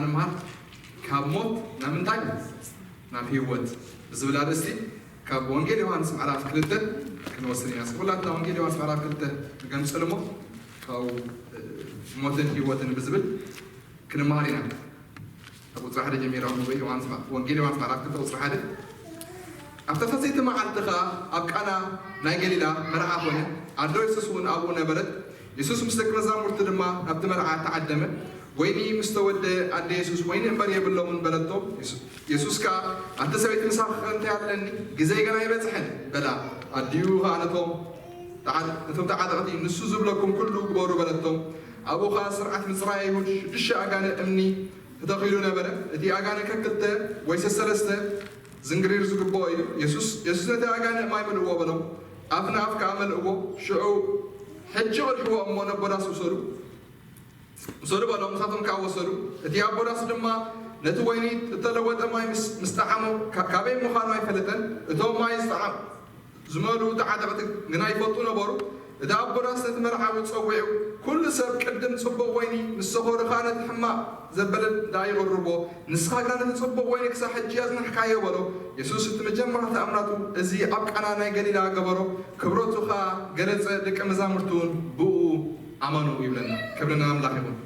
ንመሃር። ካብ ሞት ናብ ምንታይ? ናብ ህይወት ብዝብል ኣርእስቲ ካብ ወንጌል ዮሃንስ ምዕራፍ ክልተ ክንወስድ ኢና። እስኪ ኩላትና ወንጌል ዮሃንስ ምዕራፍ ክልተ ንገምጽል እሞ ካብኡ እ፣ ሞትን ህይወትን ብዝብል ክንመሃር ኢና። ካብ ቁጽሪ ሓደ ጀሚረ ኣንብበ። ዮሃንስ ምዕ-፣ ወንጌል ዮሃንስ ምዕራፍ ክልተ ቁጽሪ ሓደ። ኣብታ ሳልሰይቲ መዓልቲ ኸኣ ኣብ ቃና ናይ ገሊላ መርዓ ኾነ፣ ኣዶ የሱስ እውን ኣብኡ ነበረት። የሱስ ምስ ደቂ መዛሙርቱ ድማ ናብቲ መርዓ ተዓደመ። ወይኒ ምስ ተወደ ኣደ የሱስ፣ ወይኒ እምበር የብሎምን በለቶም። የሱ-፣ የሱስ ከኣ፣ ኣቲ ሰበይቲ፣ ምሳኺ ኸ እንታይ ኣለኒ? ግዜይ ገና ኣይበጽሐን በላ። ኣዲኡ ኸኣ ነቶም ተዓ-፣ ነቶም ተዓጠቕቲ፣ ንሱ ዝብለኩም ኩሉ ግበሩ በለቶም። ኣብኡ ኸኣ ስርዓት ምጽራይ ኣይሁድ ሽዱሽተ ኣጋንንት እምኒ ተተኺሉ ነበረ። እቲ ኣጋንንት ከክልተ ወይ ሰሰለስተ ዝንግሪር ዝግብኦ እዩ። የሱስ፣ የሱስ ነቲ ኣጋንንት ማይ ምልእዎ በሎም። ኣፍ ንኣፍ ከኣ መልእዎ። ሽዑ ሕጂ ቅድሕዎ እሞ ነቦ ዳስ ውሰዱ፣ ውሰዱ በሎም። ንሳቶም ከኣ ወሰዱ። እቲ ኣቦ ዳስ ድማ ነቲ ወይኒ እተለወጠ ማይ ምስ፣ ምስ ጠዓሞ፣ ካ-፣ ካበይ ምዃኑ ኣይፈለጠን። እቶም ማይ ዝጠዓ-፣ ዝመልኡ ተዓጠቕቲ ግና ይፈልጡ ነበሩ። እቲ ኣቦ ዳስ ነቲ መርዓዊ ጸዊዑ፣ ኩሉ ሰብ ቅድም ጽቡቕ ወይኒ ምስ ሰኸሩ ኸኣ ነቲ ሕማቕ ዘበለ ደኣ ይቕርቦ፣ ንስኻ ግና ነቲ ጽቡቕ ወይኒ ክሳብ ሕጂ ኣጽናሕካዮ በሎ። የሱስ እቲ መጀመርታ ተኣምራቱ እዚ ኣብ ቃና ናይ ገሊላ ገበሮ፣ ክብረቱ ኸኣ ገለጸ፣ ደቀ መዛሙርቱ እውን ብእኡ ኣመኑ ይብለና። ክብሪ ንኣምላኽ ይኹን።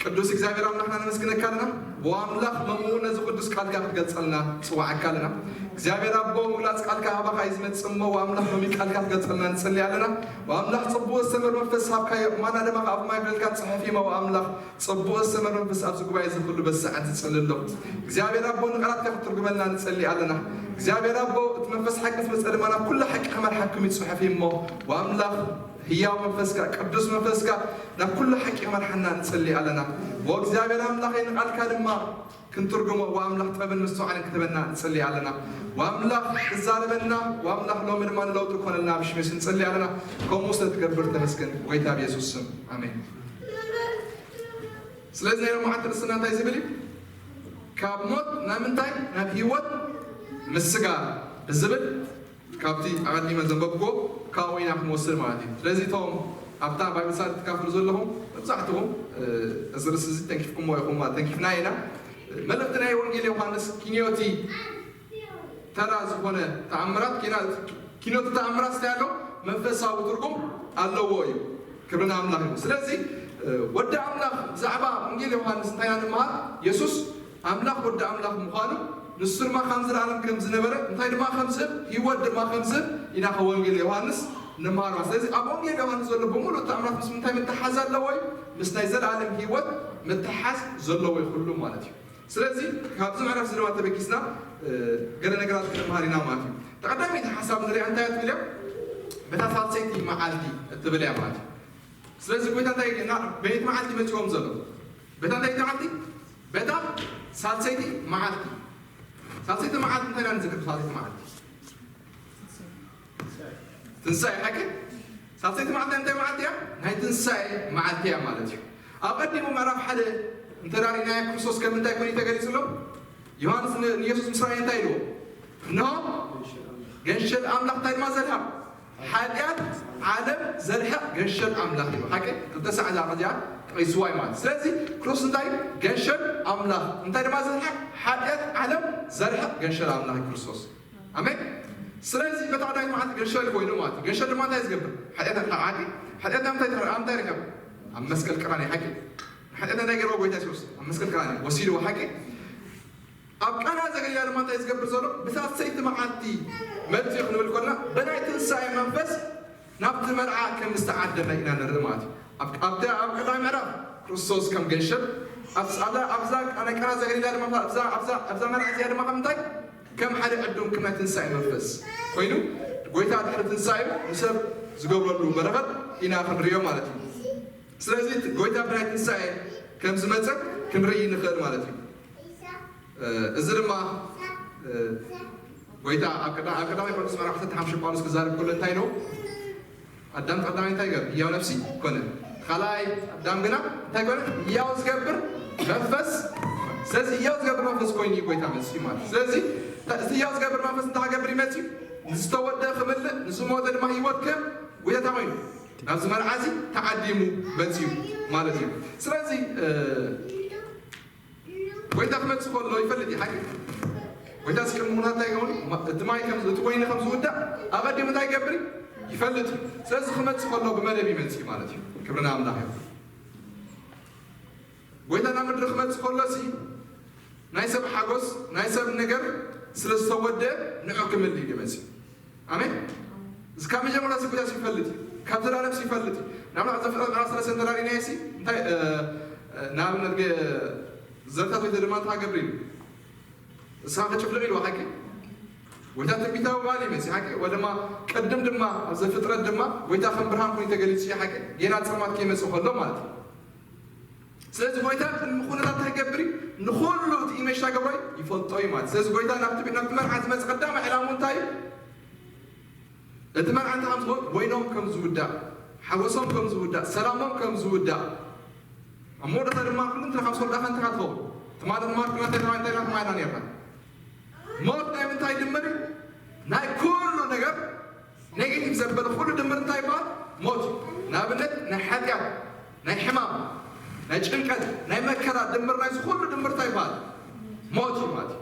ቅዱስ እግዚኣብሔር ኣምላኽና ነመስግነካ ኣለና። ወኣምላኽ መምኡ ነዚ ቅዱስ ቃልካ ክትገልጸልና ጽዋዓካ ኣለና። እግዚኣብሔር ኣቦ፣ ምግላጽ ቃልካ ኣባኻ እዩ ዝመጽእ እሞ፣ ወኣምላኽ መምኡ ቃልካ ክትገልጸልና ንጽሊ ኣለና። ወኣምላኽ ጽቡቕ ዝሰመር መንፈስ ሃብካዮ፣ እማና ድማ ካብ ማይ ብለልካ ጽሕፍ እሞ፣ ወኣምላኽ ጽቡቕ ዝሰመር መንፈስ ኣብዚ ጉባኤ እዚ ኩሉ በዚ ሰዓት ዝጽሊ ኣለኹ። እግዚኣብሔር ኣቦ፣ ንቃላትካ ክትትርጉመልና ንጽሊ ኣለና። እግዚኣብሔር ኣቦ፣ እቲ መንፈስ ሓቂ ምስ መጸ ድማ ናብ ኩሉ ሓቂ ክመርሓኩም እዩ ጽሑፍ እሞ፣ ወኣምላኽ ህያው መንፈስካ፣ ቅዱስ መንፈስካ ናብ ኩሉ ሓቂ ክመርሓና ንጽሊ ኣለና። ወእግዚኣብሔር ኣምላኸይ፣ ንቃልካ ድማ ክንትርጉሞ፣ ወኣምላኽ ጥበብን ምስትውዓልን ክትበና ንጽሊ ኣለና። ወኣምላኽ ትዛረበና፣ ወኣምላኽ ሎሚ ድማ ንለውጢ ኮነልና ብሽም የሱስ ንጽሊ ኣለና። ከምኡ ስለ ትገብር ተመስገን፣ ጎይታ ብየሱስ ስም፣ ኣሜን። ስለዚ ናይ ሎማዓንቲ ርእስና እንታይ ዝብል እዩ? ካብ ሞት ናብ ምንታይ? ናብ ህይወት ምስጋር ብዝብል ካብቲ ኣቐዲመ ዘንበብኩዎ ካብኡ ኢና ክንወስድ ማለት እዩ። ስለዚ እቶም ኣብታ ባይብል ስታዲ ትካፈሉ ዘለኹም መብዛሕትኹም፣ እ፣ እዚ ርእሲ እዚ ተንኪፍኩሞ ኢኹም ማለት ተንኪፍና ኢና። መልእኽቲ ናይ ወንጌል ዮሃንስ ኪንዮቲ ተራ ዝኾነ ተኣምራት ኪና-፣ ኪንዮቲ ተኣምራት እንታይ ኣለዎ? መንፈሳዊ ትርጉም ኣለዎ እዩ። ክብሪ ንኣምላኽ ይኹን። ስለዚ፣ እ፣ ወዲ ኣምላኽ ብዛዕባ ወንጌል ዮሃንስ እንታይ ኢና ንመሃር? የሱስ ኣምላኽ ወዲ ኣምላኽ ምዃኑ፣ ንሱ ድማ ካብ ዘለኣለም ከም ዝነበረ፣ እንታይ ድማ ከም ዝህብ፣ ህይወት ድማ ከም ዝህብ ኢና ካብ ወንጌል ዮሃንስ ንመሃር። ስለዚ ኣብ ወንጌል ዮሃንስ ዘሎ ብምሉእ ተኣምራት ምስ ምንታይ ምትሓዝ ኣለዎ እዩ? ምስ ናይ ዘለኣለም ህይወት ምትሓዝ ዘለዎ እዩ ኩሉ ማለት እዩ። ስለዚ ካብዚ ምዕራፍ እዚ ድማ ተበጊስና፣ እ፣ ገለ ነገራት ክንመሃር ኢና ማለት እዩ። እቲ ቀዳመይቲ ሓሳብ ንሪኣ እንታይ እያ ትብል እያ? በታ ሳልሰይቲ መዓልቲ እትብል እያ ማለት እዩ። ስለዚ ጎይታ እንታይ ና-፣ በየት መዓልቲ መጺኦም ዘሎ? በታ እንታይ መዓልቲ? በታ ሳልሰይቲ መዓልቲ። ሳልሰይቲ መዓልቲ እንታይ ኢና ንዝክር? ሳልሰይቲ መዓልቲ ትንሳኤ፣ ሓቂ? ሳልሰይቲ መዓልቲ እንታይ መዓልቲ እያ? ናይ ትንሳኤ መዓልቲ እያ ማለት እዩ። ኣብ ቀዲሙ ምዕራፍ ሓደ እንተ ዳሪናዮ ክርስቶስ ከም እንታይ ኮይኑ ተገሊጹ ኣሎ? ዮሃንስ ን-፣ ንየሱስ ምስ ረኣየ እንታይ ኢልዎ? እንሆ ገንሸል ኣምላኽ እንታይ ድማ ዘድሃብ? ሓጢኣት ዓለም ዘርሕቕ ገንሸል ኣምላኽ እዩ። ሓቂ? ክልተ ሳዕ እዛ እዚኣ ጠቒስዋ እዩ ማለት። ስለዚ ክርስቶስ እንታይ? ገንሸል ኣምላኽ። እንታይ ድማ ዘርሕቕ? ሓጢኣት ዓለም ዘርሕቕ ገንሸል ኣምላኽ እዩ ክርስቶስ። ኣሜን። ስለዚ በታ ቀዳመይቲ መዓልቲ ገንሸል ኮይኑ ማለት እዩ። ገንሸል ድማ እንታይ ዝገብር? ሓጢኣት ሓጢ-፣ ሓጢኣትና እንታይ ተረ-፣ ኣብ እንታይ ርከብ? ኣብ መስቀል ቀራንዮ ሓቂ። ሓጢኣትና እንታይ ገይርዎ ጎይታ የሱስ? ኣብ መስቀል ቀራንዮ ወሲድዎ ሓቂ። ኣብ ቃና ዘገሊላ ድማ እንታይ ዝገብር ዘሎ? ብሳልሰይቲ መዓልቲ መጽኡ ክንብል ከለና፣ ብናይ ትንሳኤ መንፈስ ናብቲ መርዓ ከም ዝተዓደመ ኢና ንርኢ ማለት እዩ። ኣብ፣ ኣብቲ፣ ኣብ ቀዳማይ ምዕራፍ ክርስቶስ ከም ገንሸል፣ ኣብዛ፣ ኣብዛ ናይ ቃና ዘገሊላ ድማ፣ ኣብዛ፣ ኣብዛ፣ ኣብዛ መርዓ እዚኣ ድማ ከም እንታይ? ከም ሓደ ዕዱም፣ ከም ናይ ትንሳኤ መንፈስ ኮይኑ፣ ጎይታ ድሕሪ ትንሳኤ ንሰብ ዝገብረሉ በረኸት ኢና ክንርእዮ ማለት እዩ። ስለዚ እቲ ጎይታ ብናይ ትንሳኤ ከም ዝመጸ ክንርኢ ንኽእል ማለት እዩ። እ፣ እዚ ድማ፣ እ፣ ጎይታ ኣብ ቀዳ-፣ ኣብ ቀዳማይ ቆሮንቶስ ምዕራፍ ዓሰርተ ሓሙሽተ ጳውሎስ ክዛረብ ከሎ እንታይ ኢሉ? ኣዳም ቀዳማይ እንታይ ገር? ህያው ነፍሲ ኮነ። ካልኣይ ኣዳም ግና እንታይ ኮነ? ህያው ዝገብር መንፈስ። ስለዚ ህያው ዝገብር መንፈስ ኮይኑ እዩ ጎይታ መጺኡ ማለት። ስለዚ እቲ ህያው ዝገብር መንፈስ እንታይ ክገብር እዩ መጺኡ? ንዝተወደ ክምልእ፣ ንዝሞተ ድማ ህይወት ክህብ ጎይታ እንታይ ኮይኑ? ናብዚ መርዓ እዚ ተዓዲሙ መጺኡ ማለት እዩ። ስለዚ፣ እ፣ ጎይታ ክመጽእ ከሎ ይፈልጥ እዩ ሓቂ። ጎይታ እስከ ምሁራት እንታይ ይኸውን? እቲ ማይ ከም እቲ ወይኒ ከም ዝውዳእ ኣቐዲሙ እንታይ ይገብር እዩ? ይፈልጥ እዩ። ስለዚ ክመጽእ ከሎ ብመደብ ይመጽእ እዩ ማለት እዩ። ክብሪ ንኣምላኽ ይኹን። ጎይታ ናብ ምድሪ ክመጽእ ከሎ ሲ ናይ ሰብ ሓጎስ ናይ ሰብ ነገር ስለ ዝተወደ ንዑ ክምል እዩ መጽእ። ኣሜን። እዚ ካብ መጀመርያ ሲ ጎይታ ይፈልጥ እዩ። ካብ ዘላለም ሲ ይፈልጥ እዩ። ናብ ናብ ዘፍጥረት ምዕራፍ ሰለስተ እንተራሪናዮ ሲ እንታይ ንኣብነት ዘርታት ወይ ድማ እንታይ ገብር እዩ? ንስኻ ክጭፍልቕ ኢልዋ ሓቂ። ጎይታ ትንቢታዊ ባል ይመጽእ ሓቂ። ወደማ ቅድም ድማ ኣብ ዘፍጥረት ድማ ጎይታ ከም ብርሃን ኮይኑ ተገሊጹ እዩ ሓቂ። ጌና ጸልማት ከይመጽእ ከሎ ማለት እዩ። ስለዚ ጎይታ ቅድሚ ኩነታት እንታይ ይገብር እዩ? ንኹሉ እቲ ኢሜጅ ገብሮ ይፈልጦ እዩ ማለት። ስለዚ ጎይታ ናብቲ ናብቲ መርዓ ዝመጽእ ቀዳማይ ዕላሙ እንታይ እዩ? እቲ መርዓ እንታይ ከም ዝኸውን ወይኖም ከም ዝውዳእ፣ ሓጎሶም ከም ዝውዳእ፣ ሰላሞም ከም ዝውዳእ፣ ኣብ መወዳእታ ድማ ኩሉ እንትና ካብ ሰወዳእካ እንታይ ትኸውን? ትማሊ ድማ ኩና እንታይ እንታይ ማይና ነርና። ሞት ናይ ምንታይ ድምር እዩ? ናይ ኩሉ ነገር ኔጌቲቭ ዘበለ ኩሉ ድምር እንታይ ይበሃል? ሞት እዩ። ንኣብነት ናይ ሓጢኣት፣ ናይ ሕማም፣ ናይ ጭንቀት፣ ናይ መከራ ድምር ናይ ኩሉ ድምር እንታይ ይበሃል? ሞት እዩ ማለት እዩ።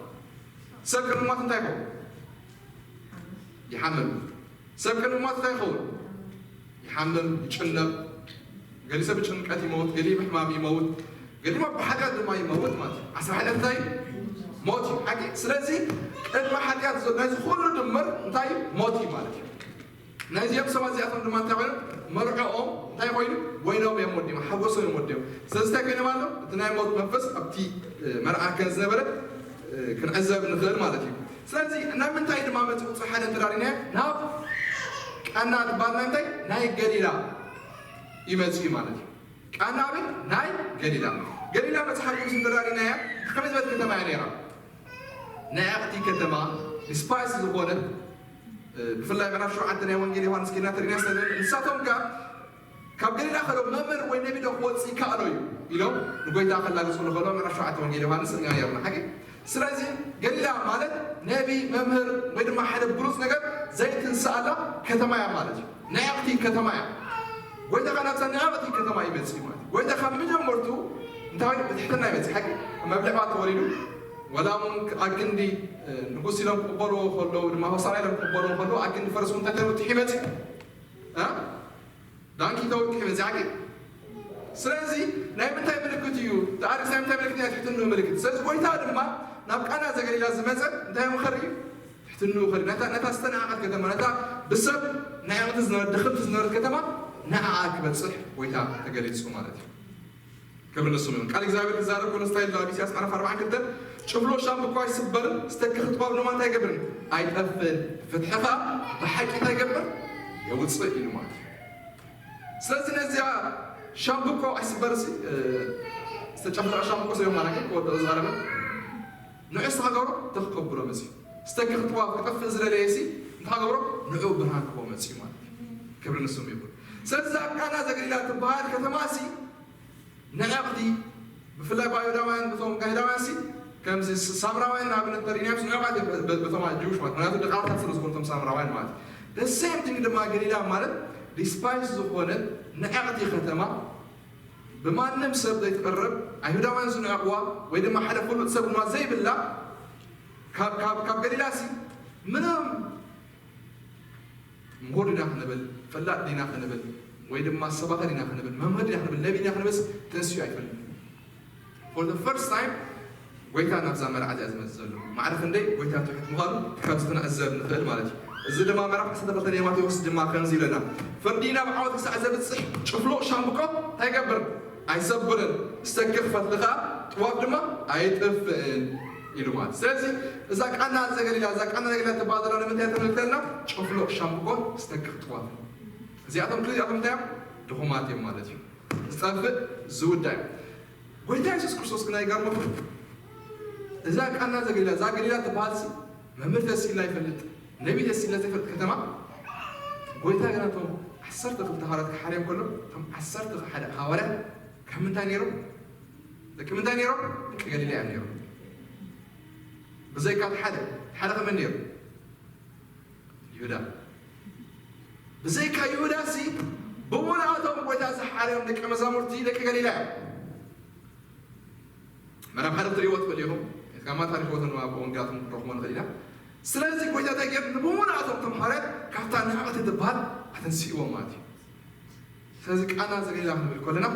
ሰብ ቅድሚ ሞት እንታይ ይኸውን? ይሓምም። ሰብ ቅድሚ ሞት እንታይ ይኸውን? ይሓምም፣ ይጭነቕ። ገሊኡ ሰብ ብጭንቀት ይመውት፣ ገሊኡ ብሕማም ይመውት፣ ገሊኡ ብሓጢኣት ድማ ይመውት ማለት እዩ። ኣስራ ሓጢኣት እንታይ? ሞት እዩ። ሓቂ። ስለዚ ቅድሚ ሓጢኣት ዞ- ናይዚ ኩሉ ድምር እንታይ? ሞት እዩ ማለት እዩ። ናይዚኦም ሰባት እዚኣቶም ድማ እንታይ ኮይኑ? መርዕኦም እንታይ ኮይኑ? ወይኖም እዮም ወዲኦም፣ ሓጎሶም እዮም ወዲኦም። ስለዚ እንታይ ኮይኖም ኣሎ? እቲ ናይ ሞት መንፈስ ኣብቲ መርዓ ከም ዝነበረ ክንዕዘብ ንኽእል ማለት እዩ። ስለዚ ናብ ምንታይ ድማ መፂኡ ቁፅሪ ሓደ እንተዳሪና ናብ ቃና ትበሃል ናይ እንታይ ናይ ገሊላ ይመፅእ ማለት እዩ። ቃና ኣበይ? ናይ ገሊላ። ገሊላ መፅሓፍ ቅዱስ እንተዳሪናያ ከመይ ዝበለት ከተማ እያ ነይራ? ናይ ኣቕቲ ከተማ፣ ዲስፓይስ ዝኾነት፣ ብፍላይ ምዕራፍ ሸውዓተ ናይ ወንጌል ዮሃንስ ኪና ተሪና ስለ ንሳቶም ከ ካብ ገሊላ ከሎ መምህር ወይ ነቢ ዶ ክወፅእ ይከኣሎ እዩ ኢሎም ንጎይታ ከላግፅሉ ከሎ ምዕራፍ ሸውዓተ ወንጌል ዮሃንስ ንሪኣ ነርና ሓቂ። ስለዚ ገሊላ ማለት ነቢ መምህር ወይ ድማ ሓደ ብሉፅ ነገር ዘይትንስኣላ ከተማ እያ ማለት እዩ። ናይ ኣቕቲ ከተማ እያ። ጎይታ ከ ናብዛ ናይ ኣቕቲ ከተማ ይመፅእ ማለት እዩ። ጎይታ ካብ መጀመርቱ እንታይ ብትሕትና ይመፅእ ሓቂ። መብልዕ ተወሊዱ ወላ እውን ኣግንዲ ንጉስ ኢሎም ክቕበልዎ ከለዉ ድማ ሆሳና ኢሎም ክቕበልዎ ከለዉ ኣግንዲ ፈረስ እንታይ ተወጢሑ ይመፅእ ዳንኪ ተወጢሑ መፅእ ሓቂ። ስለዚ ናይ ምንታይ ምልክት እዩ? ተኣሪስ ናይ ምንታይ ምልክት? ናይ ትሕትንኡ ምልክት። ስለዚ ጎይታ ድማ ናብ ቃና ዘገሊላ ዝመፀ እንታይ ምኸር እዩ? ትሕትንኡ ኸር ነታ ነታ ዝተናዓቐት ከተማ ነታ ብሰብ ናይ ዓመት ዝነበረት ድኽምቲ ዝነበረት ከተማ ንዓኣ ክበፅሕ ጎይታ ተገሊፁ ማለት እዩ። ክብሪ ንስሙ ይሁን። ቃል እግዚኣብሔር ክዛረብ ከሎ እንታይ ኢሉ? ኣብ ኢሳያስ ምዕራፍ ኣርባዓን ክልተን ጭፍሎ ሻምብቆ ኣይስበርን፣ ዝተክኽ ጥዋፍ ድማ እንታይ ኣይገብርን? ኣይጠፍእን። ፍትሒ ኸዓ ብሓቂ እንታይ ይገብር? የውፅእ ኢሉ ማለት እዩ። ስለዚ ነዚኣ ሻምብቆ ኣይስበር ሲ ዝተጨፍለቐ ሻምብቆ ሰዮም ማለት ክወደኦ ዝቐረበ ንዑ ዝተሃገሮ ተክከብሎ መፅዩ ዝተክኽ ጥዋፍ ክጠፍእ ዝደለየ ሲ እንተሃገብሮ ንዑ ብርሃን ክቦ መፅዩ ማለት እዩ። ክብሪ ንስሙ ይኹን። ስለዚ ኣብ ቃና ዘገሊላ ትበሃል ከተማ ሲ ንዕቕቲ ብፍላይ ብኣይሁዳውያን ብቶም ጋይዳውያን ሲ ከምዚ ሳምራውያን ንኣብነት ተሪናዮም ንዕቓት በቶም ጅውሽ ማለት ምክንያቱ ድቃላት ስለ ዝኾኑ ቶም ሳምራውያን ማለት ደሴም ቲንግ ድማ ገሊላ ማለት ዲስፓይስ ዝኾነት ንዕቕቲ ከተማ ብማንም ሰብ ዘይትቐረብ ኣይሁዳውያን ዝንዕቕዋ ወይ ድማ ሓደ ፍሉጥ ሰብ ድማ ዘይብላ ካብ ገሊላ ሲ ምንም ምሁር ዲና ክንብል፣ ፈላጥ ዲና ክንብል፣ ወይ ድማ ሰባኺ ዲና ክንብል፣ መምህር ዲና ክንብል፣ ነቢ ዲና ክንብልስ ተንስዩ ኣይፈልጥን። For the first time ጎይታ ናብዛ መርዓ እዚኣ ዝመፅእ ዘሎ ማዕረ ክንደይ ጎይታ ትሑት ምዃኑ ካብዚ ክንዕዘብ ንኽእል ማለት እዩ። እዚ ድማ ምዕራፍ ዓሰርተ ክልተ ናይ ማቴዎስ ድማ ከምዚ ይብለና፣ ፍርዲ ናብ ዓወት ክሳዕ ዘብፅሕ ጭፍሉቕ ሻምብቆ እንታይ ይገብር? ኣይሰብርን፣ ዝተክኽ ፈትሊ ኸዓ ጥዋፍ ድማ ኣይጥፍእን ኢሉ ማለት። ስለዚ እዛ ቃና ዘገሊላ እዛ ቃና ዘገሊላ ትበሃል ዘላ ንምንታይ ተመልክተልና? ጭፍሉቕ ሻምብቆ ዝተክኽ ጥዋፍ። እዚኣቶም ክልቲኣቶም እንታይ እዮም? ድኹማት እዮም ማለት እዩ። ዝጠፍእ ዝውዳእ እዩ። ጎይታ የሱስ ክርስቶስ ግን ኣይገርመኩም? እዛ ቃና ዘገሊላ እዛ ገሊላ ትበሃል ሲ መምህር ተሲላ ይፈልጥ ነቢ ተሲላ ዘይፈልጥ ከተማ ጎይታ ግን እቶም ዓሰርተ ክልተ ሃዋርያት ክሓርዮም ከሎ እቶም ዓሰርተ ሓደ ሃዋርያት ካብ ምንታይ ነይሮም? ደቂ ምንታይ ነይሮም? ደቂ ገሊላ እዮም ነይሮም። ብዘይካ ሓደ ሓደ ከመን ነይሩ? ይሁዳ። ብዘይካ ይሁዳ ሲ ብምሉኣቶም ጎይታ ዝሓርዮም ደቂ መዛሙርቲ ደቂ ገሊላ እዮም። ናብ ሓደ ክትሪእዎ ትኽእሉ ኢኹም። ካብ ማታ ሪኽቦ ተንባ ኣብ ወንጌላት ክንረኽቦ ንኽእል ኢና። ስለዚ ጎይታ እንታይ ገይሩ? ንብሙሉኣቶም እቶም ሃዋርያት ካብታ ንዕቕቲ ትበሃል ኣተንሲእዎም ማለት እዩ። ስለዚ ቃና ዘገሊላ ክንብል ከለና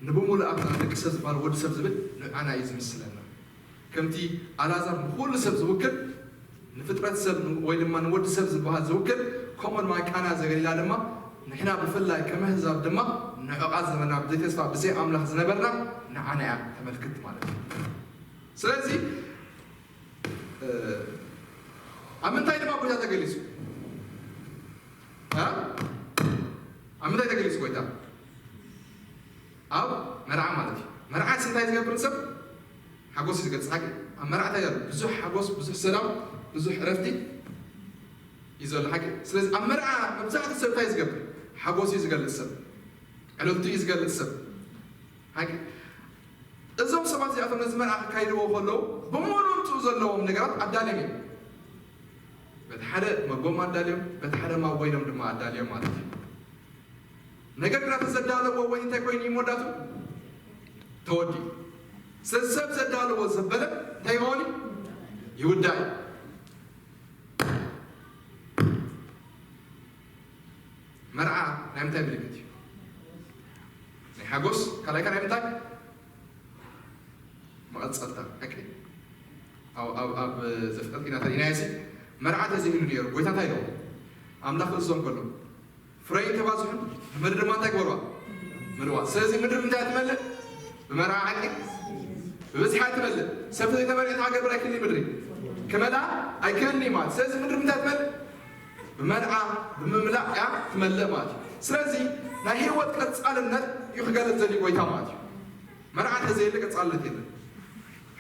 ንብሙሉኣትና ደቂ ሰብ ዝበሃል ወዲ ሰብ ዝብል ንዓና እዩ ዝምስለና። ከምቲ ኣልኣዛር ንኹሉ ሰብ ዝውክል፣ ንፍጥረት ሰብ ወይ ድማ ንወዲ ሰብ ዝበሃል ዝውክል፣ ከምኡ ድማ ቃና ዘገሊላ ድማ ንሕና ብፍላይ ከም ኣህዛብ ድማ ንዕቓት ዘመና ብዘይ ተስፋ ብዘይ ኣምላኽ ዝነበርና ንዓና እያ ተመልክት ማለት እዩ። ስለዚ ኣብ ምንታይ ድማ ጎይታ ተገሊጹ? ኣብ ምንታይ ተገሊጹ ጎይታ? ኣብ መርዓ ማለት እዩ። መርዓ እንታይ ዝገብር ሰብ ሓጎስ እዩ ዝገልጽ። ሓቂ ኣብ መርዓ እንታይ ዘሎ? ብዙሕ ሓጎስ፣ ብዙሕ ሰላም፣ ብዙሕ ዕረፍቲ እዩ ዘሎ። ሓቂ ስለዚ ኣብ መርዓ መብዛሕትኡ ሰብ እንታይ ዝገብር? ሓጎስ እዩ ዝገልጽ ሰብ፣ ዕልልቱ እዩ ዝገልጽ ሰብ። ሓቂ እዞም ሰባት እዚኣቶም ነዚ መርዓ ክካይድዎ ከለዉ ብምሉኡ ዘለዎም ነገራት ኣዳልዮም እዮም። በቲ ሓደ መጎም ኣዳልዮም፣ በቲ ሓደ ማወይኖም ድማ ኣዳልዮም ማለት እዩ። ነገር ግና እቲ ዘዳለዎ ወይ እንታይ ኮይኑ እዩ መወዳቱ ተወዲ። ስለዚ ሰብ ዘዳለዎ ዘበለ እንታይ ይኸውን? ይውዳእ እዩ። መርዓ ናይ ምንታይ ምልክት እዩ? ናይ ሓጎስ። ካልኣይ ካልኣይ ምንታይ? መቐጸልታ። ሕቂ ኣብ ዘፍጠት ኢና ተሪእናዮ ሲ መርዓ ተዘይህሉ ነይሩ ጎይታ እንታይ ኢለዎ? ኣምላኽ እዞም ከሎ ፍረይን ተባዝሑን ምድሪ ድማ እንታይ ግበርዋ? ምልዋ። ስለዚ ምድሪ እንታይ ትመልእ? ብመርዓ ሓቂ ብብዝሓ ትመልእ። ሰብ ዘይተመርዒ ሃገር ብር ኣይክልኒ ምድሪ ክመልኣ ኣይክልኒ ማለት። ስለዚ ምድሪ እንታይ ትመልእ? ብመርዓ ብምምላእ እያ ትመልእ ማለት እዩ። ስለዚ ናይ ህይወት ቀጻልነት እዩ ክገልጽ ዘሊ ጎይታ ማለት እዩ። መርዓ ተዘየለ ቀጻልነት የለን።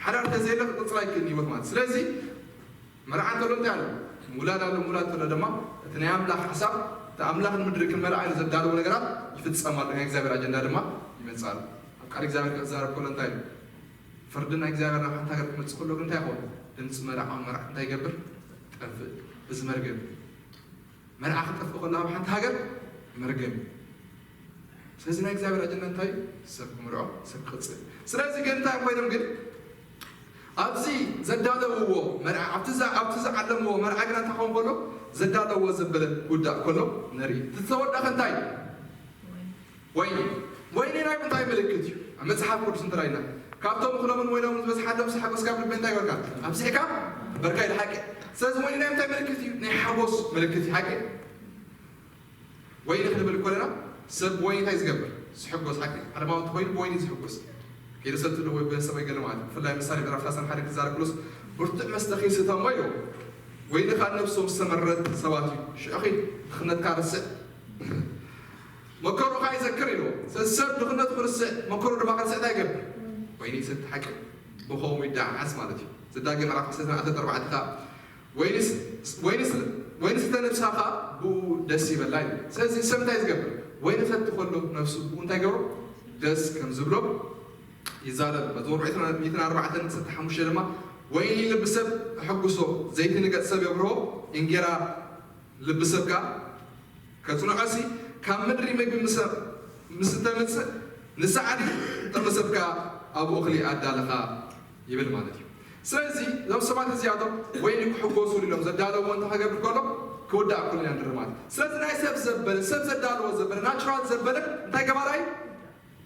ሓዳር ተዘየለ ክቅጽል ኣይክእልን ህይወት ማለት። ስለዚ መርዓ እንተሎ እንታይ ኣሎ? ምውላድ ኣሎ። ምውላድ እንተሎ ድማ እቲ ናይ ኣምላኽ ሓሳብ እቲ ኣምላኽ ንምድሪ ክመልኣ ኢሉ ዘዳለዎ ነገራት ይፍጸም ኣሎ። ናይ እግዚኣብሔር ኣጀንዳ ድማ ይመጽእ ኣሎ። ኣብ ቃል እግዚኣብሔር ክዛረብ ከሎ እንታይ እዩ? ፍርዲ ናይ እግዚኣብሔር ናብ ሓንቲ ሃገር ክመጽእ ከሎ ግን እንታይ ይኸውን? ድምፂ መርዓ መርዓ እንታይ ይገብር? ጠፍእ። እዚ መርገም መርዓ ክጠፍእ ከሎ ኣብ ሓንቲ ሃገር መርገም እዩ። ስለዚ ናይ እግዚኣብሔር ኣጀንዳ እንታይ እዩ? ሰብ ክምርዖ፣ ሰብ ክቕፅል። ስለዚ ግን እንታይ ኮይኖም ግን ኣብዚ ዘዳለውዎ መርዓ ኣብቲ ዝዓለምዎ መርዓ ግና እንታይ ክኸውን ከሎ ዘዳለውዎ ዘበለ ክውዳእ ከሎ ንርኢ። እቲ ዝተወደኸ እንታይ እዩ? ወይኒ። ወይኒ ናይ ምንታይ ምልክት እዩ? ኣብ መጽሓፍ ቅዱስ እንተራይና ካብቶም እኽሎምን ወይኖምን ዝበዝሓሎም ሓጎስ ካብ ልቢ እንታይ ይበልካ ኣብዚሕካ በርካ ኢሉ ሓቂ። ስለዚ ወይኒ ናይ ምንታይ ምልክት እዩ? ናይ ሓጎስ ምልክት እዩ ሓቂ። ወይኒ ክንብል ከለና ሰብ ወይኒ እንታይ ዝገብር? ዝሕጎስ ሓቂ። ዓለማዊ እንተኮይኑ ብወይኒ ዝሕጎስ ከይደ ሰትሉ ወይ ብሰብ ወይ ገለ ማለት እዩ። ብፍላይ ምሳሌ ምዕራፍ ሰላሳን ሓደ ክዛረብ ክሎስ ብርቱዕ መስተ ከይስተሞ ኢሉ ወይኒ ከዓ ነብሶም ዝተመረረት ሰባት እዩ። ሽዑኺ ድኽነትካ ርስዕ መከሩ ኸዓ ይዘክር ኢልዎ። ሰብ ድኽነቱ ክርስዕ መከሩ ድማ ክርስዕ እንታይ ይገብር? ወይኒ ይሰቲ ሓቂ ብኸምኡ ይደዓዓስ ማለት እዩ። ዘዳግም ምዕራፍ ዓሰርተ ኣርባዕተ ኸዓ ወይኒ ስተ ነብሳ ኸዓ ብኡ ደስ ይበላ እዩ። ስለዚ ሰብ እንታይ ዝገብር? ወይኒ ሰቲ ከሎ ነብሱ ብኡ እንታይ ገብሮ? ደስ ከም ዝብሎ ይዛረብ። መዝሙር ሚእትን ኣርባዕተን ዓሰርተ ሓሙሽተ ድማ ወይኒ ልቢ ሰብ ተሐጉሶ፣ ዘይቲ ንገጽ ሰብ የብርሆ፣ እንጌራ ልቢ ሰብ ከኣ ከጽንዖሲ ካብ ምድሪ ምግቢ ምስ ተምጽእ ንሳዕሪ ጥቕሚ ሰብ ከኣ ኣብኡ እኽሊ ኣዳለኻ ይብል ማለት እዩ። ስለዚ እዞም ሰባት እዚኣቶም ወይኒ ክሕጎሱሉ ኢሎም ዘዳለዎ እንተ ክገብር ከሎ ክውዳእ ኩሉ ኢና ንርኢ ማለት እዩ። ስለዚ ናይ ሰብ ዘበለ ሰብ ዘዳለዎ ዘበለ ናቹራል ዘበለ እንታይ ገባራይ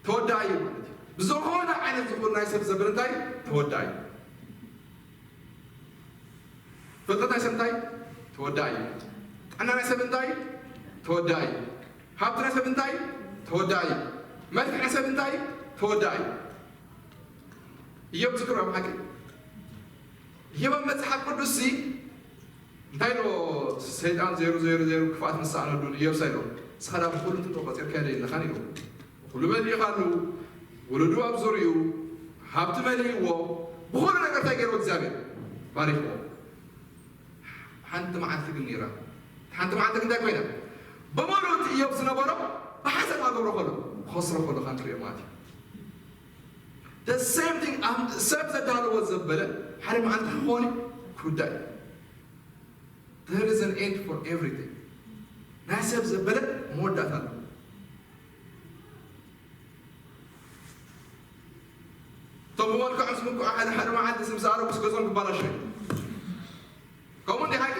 ተወዳኢ እዩ ማለት እዩ። ብዝኾነ ዓይነት ዝኾነ ናይ ሰብ ዘበለ እንታይ ተወዳኢ እዩ። ፍልጠት ናይ ሰብ እንታይ ተወዳኢ እዩ። ጥዕና ናይ ሰብ እንታይ ተወዳኢ እዩ። ሃብቲ ናይ ሰብ እንታይ ተወዳኢ እዩ። መልክዕ ናይ ሰብ እንታይ ተወዳኢ እዩ። እዮብ ዝክሮ ሓቂ እዮብ ኣብ መጽሓፍ ቅዱስ ሲ እንታይ ኢልዎ? ሰይጣን ዜሩ ዜሩ ዜሩ ክፍኣት ንሰኣነሉ ንኢዮብ እንታይ ኢልዎ? ንስኻ ዳ ብኹሉ ትንቶ ቆጺርካዮ ዶ የለኻን ኢልዎ። ብኹሉ መሊእኻሉ፣ ወለዱ ኣብ ዙርይኡ፣ ሃብቲ መሊእዎ፣ ብኹሉ ነገር እንታይ ገይርዎ እግዚኣብሔር? ባሪኽዎ። ሓንቲ መዓልቲ ግን ነይራ። ሓንቲ መዓልቲ ግን እንታይ ኮይና? በመሉኡ እቲ ኢዮብ ዝነበሮ ብሓሰብ ኣገብሮ ከሎ፣ ክኸስሮ ከሎ ከንሪኦ ማለት እዩ። The same thing ሰብ ዘዳለዎ ዘበለ ሓደ መዓልቲ ክኾን ክውዳእ እዩ። There is an end for everything። ናይ ሰብ ዘበለ መወዳእታ ኣለዎ። እቶም ብመልክዖም ዝምኩ እኮ ሓደ ሓደ መዓልቲ ስም ሰኣረኩስ ገጾም ክባላሸው እዩ። ከምኡ እንዲ ሓቂ?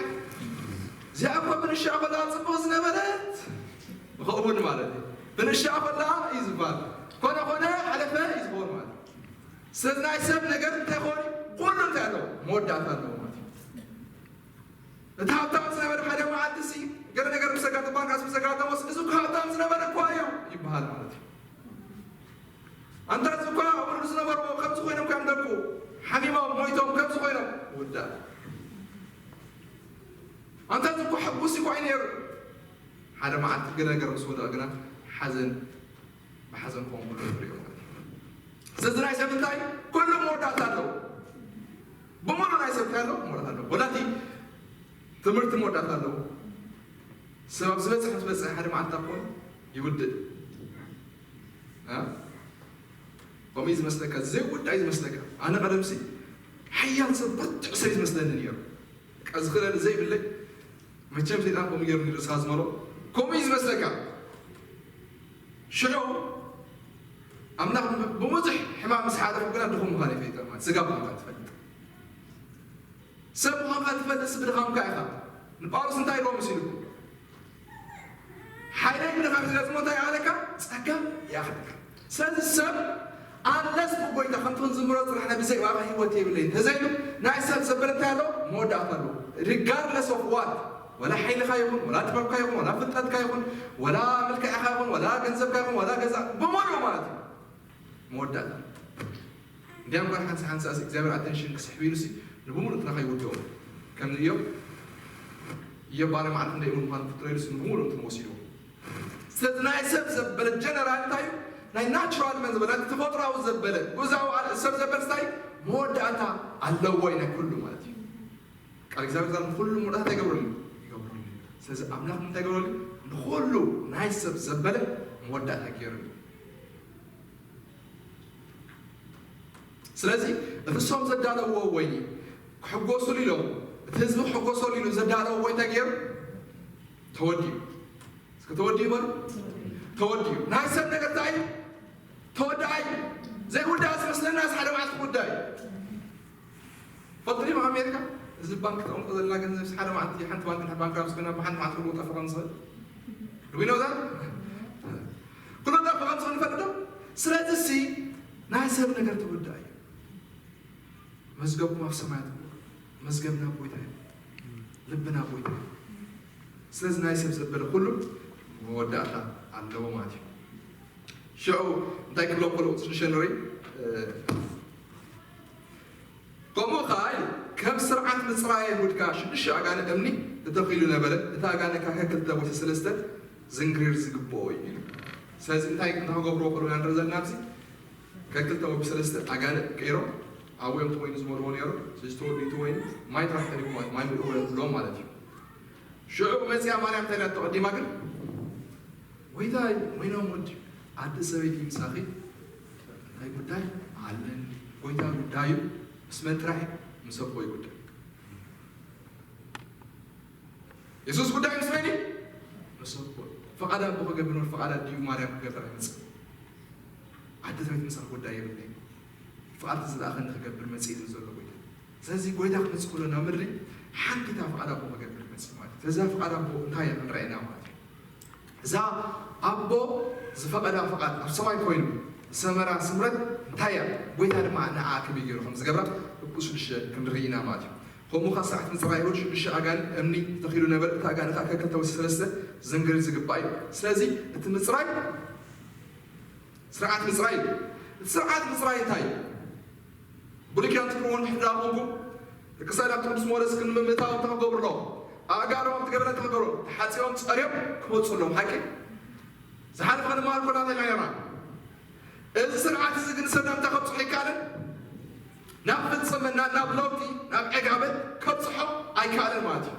እዚኣ እኮ ብንሻ ከላ ጽቡቕ ዝነበረት፣ ከምኡ እውን ማለት እዩ። ብንሻ ከላ እዩ ዝበሃል። ኮነ ኮነ ሓለፈ እዩ ዝኸውን ማለት እዩ። ስለዚ ናይ ሰብ ነገር እንታይ ኾን? ኩሉ እንታይ ኣለዎ? መወዳእታ ኣለዎ ማለት እዩ። እቲ ሃብታም ዝነበረ ሓደ መዓልቲ ሲ ገለ ነገር ምስ ኣጋጠመ፣ ባንካስ ምስ ኣጋጠሞስ፣ "እዚ እኮ ሃብታም ዝነበረ እኮ እዩ" ይበሃል ማለት እዩ። ኣንታ እዚ እኮ ኣብኡ ዝነበሩ ከምዚ ኮይኖም ከም ደቁ ሓሚሞም ሞይቶም ከምዚ ኮይኖም ውዳእ። ኣንታ እዚ እኮ ሕጉስ እኮ እዩ ነይሩ። ሓደ መዓልቲ ገለ ነገር ምስ ወደቐ ግና ሓዘን ብሓዘን ክኸውን ከሎ ንሪኦ ማለት እዩ። ስለዚ ናይ ሰብ እንታይ ኩሉ መወዳእታ ኣለዎ። ብምሉእ ናይ ሰብ እንታይ ኣለዎ? መወዳእታ ኣለዎ። ወላ እቲ ትምህርቲ መወዳእታ ኣለዎ። ሰብ ኣብ ዝበፅሕ ምስ በፅሐ ሓደ መዓልቲ ኣብ ኮይኑ ይውድእ። እ? ከምኡ እዩ ዝመስለካ፣ ዘይውዳእ እዩ ዝመስለካ። ኣነ ቀደምሲ ሓያል ሰብ በትዕ ሰብ እዩ ዝመስለኒ ነይሩ። በቃ ዝኽእለኒ ዘይብለይ፣ መቸም ሰይጣን ከምኡ ገይሩ ንርእሳ ዝመሮ፣ ከምኡ እዩ ዝመስለካ። ሽዑ ኣምላኽ ብብዙሕ ሕማም ምስ ሓለፉ ግና ድኹም ምዃን ይፈልጥ ማለት ስጋ ምዃንካ ትፈልጥ። ሰብ ምዃንካ ትፈልጥ ብድኻምካ ኢኻ። ንጳውሎስ እንታይ ኢልዎ መሲልኩም? ሓይለይ ብድኻም ስለ ዝሞታ ይኣለካ ጸጋ ይኣኽለካ። ስለዚ ሰብ ኣንለስ ብጎይታ ከምቲ ክንዝምሮ ጽናሕና ብዘይ ብኣኻ ህይወት የብለይ እንተዘይሉ ናይ ሰብ ዘበለ እንታይ ኣሎ? መወዳእታ ኣሎ። Regardless of what፣ ወላ ሓይልኻ ይኹን፣ ወላ ጥበብካ ይኹን፣ ወላ ፍልጠትካ ይኹን፣ ወላ መልክዕካ ይኹን፣ ወላ ገንዘብካ ይኹን፣ ወላ ገዛ ብምሉኡ ማለት እዩ። መወዳእታ እንዲያም ጓል ሓንሳ ሓንሳ እግዚኣብሔር ኣቴንሽን ክስሕብ ኢሉ ሲ ንብምሉእ ትራኻ ይውድኦም። ከም እዮም እዮም ባለ ማዕርፍ እንደ ይሙን ምዃን ፍጥሮ ኢሉ ሲ ንብምሉእ እንትን ወሲድዎ። ስለዚ ናይ ሰብ ዘበለ ጀነራል እንታይ እዩ? ናይ ናቹራል መን ዘበለ፣ ናይ ተፈጥሮኣዊ ዘበለ፣ ጉዛዊ ኣል-፣ ሰብ ዘበለ እንታይ መወዳእታ ኣለዎ እዩ ናይ ኩሉ ማለት እዩ። ቃል እግዚኣብሔር ዛር ንኩሉ መወዳእታ ይገብረሉ፣ ይገብረሉ። ስለዚ ኣምላኽ እንታይ ይገብረሉ? ንኩሉ ናይ ሰብ ዘበለ መወዳእታ ገይሩሉ። ስለዚ እቲ እሶም ዘዳለዎ ወይኒ ክሕጎሱሉ ኢሎም፣ እቲ ህዝቢ ክሕጎሰሉ ኢሉ ዘዳለዎ ወይ እንታይ ገይሩ? ተወዲኡ። እስከ ተወዲኡ በሉ። ተወዲኡ። ናይ ሰብ ነገር እንታይ እዩ? ተወዳኣይ። ዘይውዳእ ዝመስለና ሓደ መዓልቲ ክውዳእ እዩ። ፈልጡ ዲኹም ኣሜሪካ? እዚ ባንክ ተቐምጦ ዘለና ገንዘብ ሓደ መዓልቲ ሓንቲ ባንክ ንሓንቲ ባንክ ምስ ኮይና ብሓንቲ መዓልቲ ክልወጥ ጠፍእ ከም ዝኽእል። Do we know that? ክልወጥ ጠፍእ ከም ዝኽእል ንፈልጥ ዶ? ስለዚ ሲ ናይ ሰብ ነገር ተወዳእ እዩ። መዝገብኩም ኣብ ሰማያት እሞ፣ መዝገብና ኣብ ጎይታ እዩ። ልብና ኣብ ጎይታ እዩ። ስለዚ ናይ ሰብ ዘበለ ኩሉ መወዳእታ ኣለዎ ማለት እዩ። ሽዑ እንታይ ክብሎም ከለዉ ሽዱሽተ ንርኢ፣ እ፣ ከምኡ ኸዓ ኢሉ፣ ከም ስርዓት ምጽራይ ኣይሁድ ከኣ ሽዱሽተ ኣጋንንት እምኒ ተተኺሉ ነበረ፣ እቲ ኣጋንንት ከኣ ከክልተ ወይ ሰለስተ ዝንግሪር ዝግብኦ እዩ ኢሉ። ስለዚ እንታይ እንታይ ክገብርዎ ከለዉ ኢና ንርኢ ዘለና ኣብዚ? ከክልተ ወይ ብሰለስተ ኣጋንንት ገይሮም ኣብኡ እዮም እቲ ወይኒ ዝመልዎ ነይሩ። ስለዚ ተወዲኡ እቲ ወይኒ ማይ ጥራሕ ተሪፉ ማለት ማይ ምልእዎ እዮም ክብሎም ማለት እዩ። ሽዑ መጺኣ ማርያም እንታይ ኢላቶ ቀዲማ ግን? "ጎይታይ፣ ወይኖም ወዲ ኣደ ሰበይቲ ምሳኺ እንታይ ጉዳይ ኣለኒ?" ጎይታ ጉዳዩ ምስ መን ጥራሕ እዩ? ምስ ኣቦ እዩ ጉዳዩ። የሱስ ጉዳዩ ምስ መን እዩ? ምስ ኣቦ። ፍቓድ ኣቦ ክገብር እምበር ፍቓድ ኣዲኡ ማርያም ክገብር ኣይመጽእ። ኣደ ሰበይቲ ምሳኺ ጉዳይ የብለይን። ፍቓድ እቲ ዝለኣኸኒ ክገብር መጺእ እዩ ዘሎ ጎይታ። ስለዚ ጎይታ ክመጽእ ከሎ ናብ ምድሪ ሓንቲታ ፍቓድ ኣቦ ክገብር ይመጽእ ማለት እዩ። ስለዚ ፍቓድ ኣቦ እንታይ እያ ክንርኣ ኢና ማለት እዩ። እዛ ኣቦ ዝፈቐዳ ፍቓድ ኣብ ሰማይ ኮይኑ ዝሰመራ ስምረት እንታይ እያ? ጎይታ ድማ ንዓ ከመይ ገይሩ ከም ዝገብራ ብቁ ሽዱሽተ ክንርኢ ኢና ማለት እዩ። ከምኡ ኸዓ ስርዓት ምጽራይ ኣይሁድ ሽዱሽተ ኣጋንንት እምኒ ተተኺሉ ነበረ። እቲ ኣጋንንት ኸዓ ከክልተ ወይ ሰለስተ ዝንግሪር ዝግባእ እዩ። ስለዚ እቲ ምጽራይ ስርዓት ምጽራይ እዩ። እቲ ስርዓት ምጽራይ እንታይ እዩ? ብሉይ ኪዳን ትቅርዎ እንድሕር ደኣ ኮንኩም፣ ደቂ እስራኤል ኣብቲ ቅዱስ መቕደስ ክንዲ ምእታዎም እንታይ ክገብሩ ኣለዎም? ኣእጋሮም ኣብቲ ገበና እንታይ ክገብሩ? ተሓጺቦም ጸርዮም ክመጹ ኣለዎም። ሓቂ? ዝሓለፈ ክንመሃር ከለና እንታይ ኢልና ነርና? እዚ ስርዓት እዚ ግን ንሰብና እንታይ ከብጽሖ ኣይከኣለን? ናብ ፍጽምና፣ ናብ ለውጢ፣ ናብ ዕጋበት ከብጽሖ ኣይከኣለን ማለት እዩ።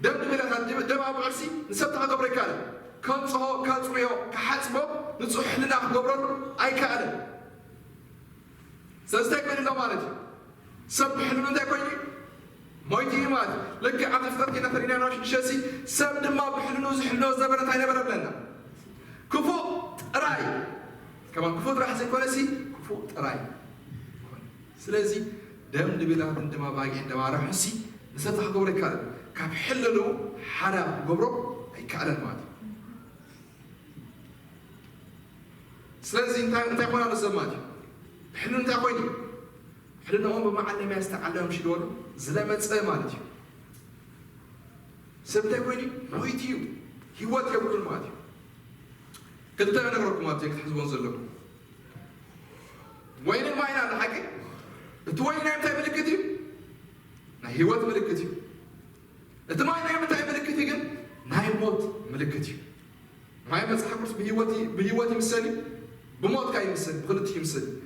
ደም ድሜላታት፣ ደም ኣብዑርሲ ንሰብ እንታይ ክገብሮ ኣይከኣለን? ከንጽሆ፣ ከጽርዮ፣ ክሓጽቦ፣ ንጹሕ ሕልና ክገብረሉ ኣይከኣለን። ስለዚ እንታይ ኮይኑ ኣሎ ማለት እዩ? ሰብ ብሕልኑ እንታይ ኮይኑ እዩ? ሞይቱ እዩ ማለት እዩ። ልክዕ ኣብ ዘፍጥረት ጌና ተሪእና ኢና ሽዱሽተ ሲ፣ ሰብ ድማ ብሕልኑ ዝሕልኖ ዝነበረ እንታይ ነበረ ብለና? ክፉእ ጥራይ። ከማን ክፉእ ጥራሕ ዘይኮነ ሲ፣ ክፉእ ጥራይ። ስለዚ ደም ድቤላትን ደም ኣባጊዕን ደም ኣራሑሲ ንሰብታ ክገብሮ ኣይከኣልን። ካብ ሕልንኡ ሓራ ክገብሮ ኣይከኣልን ማለት እዩ። ስለዚ እንታይ እንታይ ኮና ኣሎ ሰብ ማለት እዩ። ሕልንኡ እንታይ ኮይኑ? ሕልንኦም ብመዓለምያ ዝተዓለመ ምሽ ዝበሉ ዝለመፀ ማለት እዩ። ሰብ እንታይ ኮይኑ? ሞይት እዩ። ህይወት የብሉን ማለት እዩ። ክልተ ነገረኩም ኣብቲ ክትሕዝቦን ዘለኩም። ወይኒ ማይና ኣሎ ሓቂ። እቲ ወይኒ ናይ ምንታይ ምልክት እዩ? ናይ ህይወት ምልክት እዩ። እቲ ማይ ናይ ምንታይ ምልክት እዩ ግን? ናይ ሞት ምልክት እዩ። ማይ መጽሓፍ ቅዱስ ብህይወት ይ- ብህይወት ይምሰል እዩ፣ ብሞት ከኣ ይምሰል፣ ብክልቲኡ ይምሰል እዩ።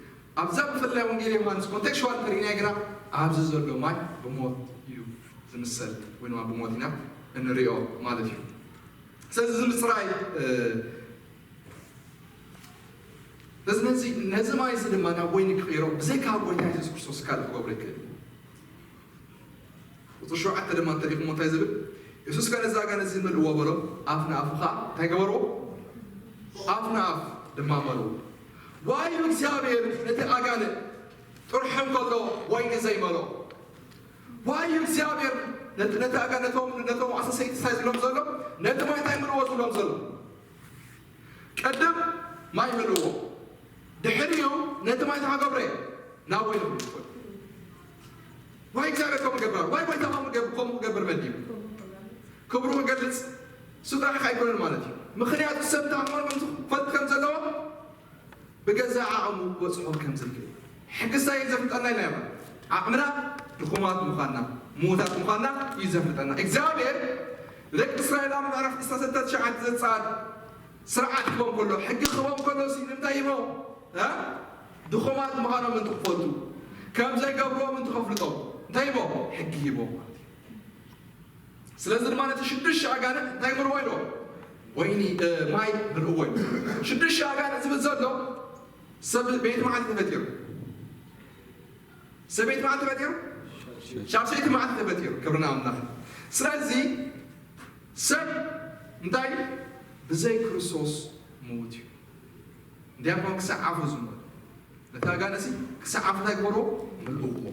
ኣብዛ ብፍላይ ወንጌል ዮሃንስ ኮንቴክስቹዋል ተሪእናዮ ግና ኣብዚ ዘሎ ማይ ብሞት እዩ ዝምሰል ወይ ድማ ብሞት ኢና እንሪኦ ማለት እዩ። ስለዚ እዚ ምጽራይ እ፣ ስለዚ ነዚ ነዚ ማይ እዚ ድማ ናብ ወይኒ ክቕይሮ ብዘይካ ጎይታ የሱስ ክርስቶስ ካልእ ክገብሮ ይክእል እዩ። ቁፅሪ ሸውዓተ ድማ እንተሪእኹሞ እንታይ ዝብል? የሱስ ከ ነዚ ኣጋንንት እዚ ምልእዎ በሎ፣ ኣፍ ንኣፉ ኸዓ እንታይ ገበርዎ? ኣፍ ንኣፍ ድማ መልዎ። ዋዩ እግዚኣብሔር ነቲ ኣጋንንት ጥርሑ እንከሎ ወይኒ ዘይመልኦ? ዋዩ እግዚኣብሔር ነቲ ነቲ ኣጋንንት ነቶም ነቶም ኣሰሰይቲ እንታይ ዝብሎም ዘሎ? ነቲ ማይ እንታይ ምልእዎ ዝብሎም ዘሎ? ቅድም ማይ ምልእዎ፣ ድሕሪኡ ነቲ ማይ እንታይ ክገብሮ እየ? ናብ ወይኒ ክልውጦ። ዋይ እግዚኣብሔር ከምኡ ገብር፣ ዋይ ጎይታ ከምኡ ገብ- ከምኡ ክገብር መዲቡ። ክብሩ ክገልጽ እሱ ጥራሕ ኣይኮነን ማለት እዩ። ምኽንያቱ ሰብ እንታይ ምዃኑ ከም ዝፈልጥ ከም ዘለዎ ብገዛእ ዓቕሙ ክበጽሖ ከም ዝኽእል። ሕጊ እንታይ እዩ ዘፍልጠና ኢልና ኢና? ዓቕምና ድኹማት ምዃንና፣ ምዉታት ምዃንና እዩ ዘፍልጠና። እግዚኣብሔር ንደቂ እስራኤል ኣብ ምዕራፍ ዕስራን ሰለስተን ትሽዓተ ዘጻል ስርዓት ክቦም ከሎ፣ ሕጊ ክቦም ከሎ ሲ ንምንታይ ሂቦ? እ? ድኹማት ምዃኖም እንትኽፈልጡ፣ ከም ዘይገብርዎም እንትኸፍልጦም እንታይ ሂቦ? ሕጊ ሂቦም ማለት እዩ። ስለዚ ድማ ነቲ ሽዱሽተ ኣጋንንት እንታይ ምልእዎ ኢልዎ? ወይኒ እ፣ ማይ ምልእዎ ኢልዎ። ሽዱሽተ ኣጋንንት ዝብል ዘሎ ሰብ ቤት መዓልቲ ተፈጢሩ። ሰብ ቤት መዓልቲ ተፈጢሩ? ሻብሸይቲ መዓልቲ ተፈጢሩ። ክብርና ኣምላኽ። ስለዚ ሰብ እንታይ ብዘይ ክርስቶስ ምዉት እዩ። እንዲያም ክሳብ ዓፉ ዝሞት ነቲ ኣጋንንትሲ ክሳብ ዓፉ እንታይ ግበርዎ? ምልእዎ።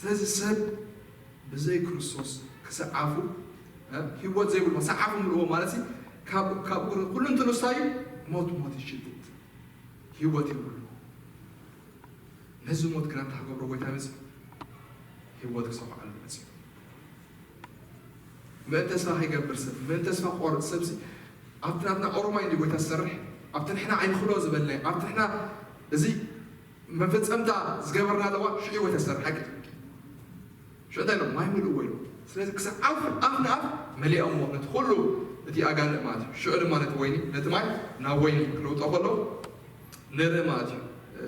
ስለዚ ሰብ ብዘይ ክርስቶስ ክሳብ ዓፉ እ፣ ህይወት ዘይብሉ ክሳብ ዓፉ ምልእዎ ማለት ሲ ካብ ካብ ኩሉ እንትንስታዩ ሞት ሞት ይሽትት፣ ህይወት የብሉ። ነዚ ሞት ግና እንታይ ክገብሮ ጎይታ መጺኡ? ህይወት ክሰፍዓሉ መጺኡ። ምእንቲ ተስፋ ከይገብር ሰብ፣ ምእንቲ ተስፋ ክቆርጽ ሰብ ሲ ኣብቲ ናትና ኦሮማይ እንዲ ጎይታ ዝሰርሕ፣ ኣብቲ ንሕና ኣይንኽሎ ዝበልናዮ፣ ኣብቲ ንሕና እዚ መፈጸምታ ዝገበርና ኣለዋ ሽዑ ጎይታ ዝሰርሕ ሓቂ። ሽዑ እንታይ ኢሎም? ማይ ምልእዎ ኢሎም። ስለዚ ክሳብ ኣፍ ኣፍ ንኣፍ መሊኦሞ ነቲ ኩሉ እቲ ኣጋንንት ማለት እዩ። ሽዑ ድማ ነቲ ወይኒ ነቲ ማይ ናብ ወይኒ ክልውጦ ከሎ ንርኢ ማለት እዩ። እ፣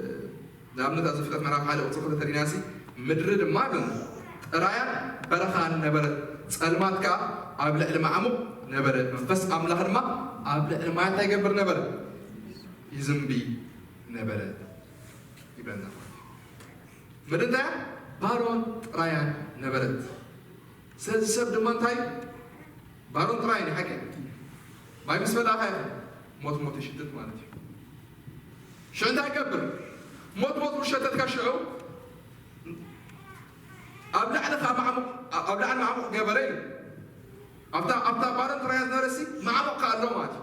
ንኣብነት ኣብዚ ፍጥረት ምዕራፍ ሓደ ቁጽሪ ክልተ ተሪእናሲ ምድሪ ድማ ግን ጥራያን በረኻን ነበረት፣ ጸልማት ከኣ ኣብ ልዕሊ ማዕሙቕ ነበረ፣ መንፈስ ኣምላኽ ድማ ኣብ ልዕሊ ማያት እንታይ ይገብር ነበረ? ይዝንቢ ነበረ ይብለና። ምድሪ እንታይ እያ? ባዶን ጥራያን ነበረት። ስለዚ ሰብ ድማ እንታይ ባሮን ጥራይ እዩ ሓቂ። ማይ ምስ በላዕኻ ኢኻ ሞት ሞት ይሽትት ማለት እዩ። ሽዑ እንታይ ይገብር? ሞት ሞት ምስ ሸተትካ ሽዑ ኣብ ላዕሊ ኸዓ ማዕሙቕ ኣብ ላዕሊ ማዕሙቕ ገበረ እዩ። ኣብታ ኣብታ ባሮን ጥራይ ዝነበረሲ ማዕሙቕ ከኣ ኣሎ ማለት እዩ።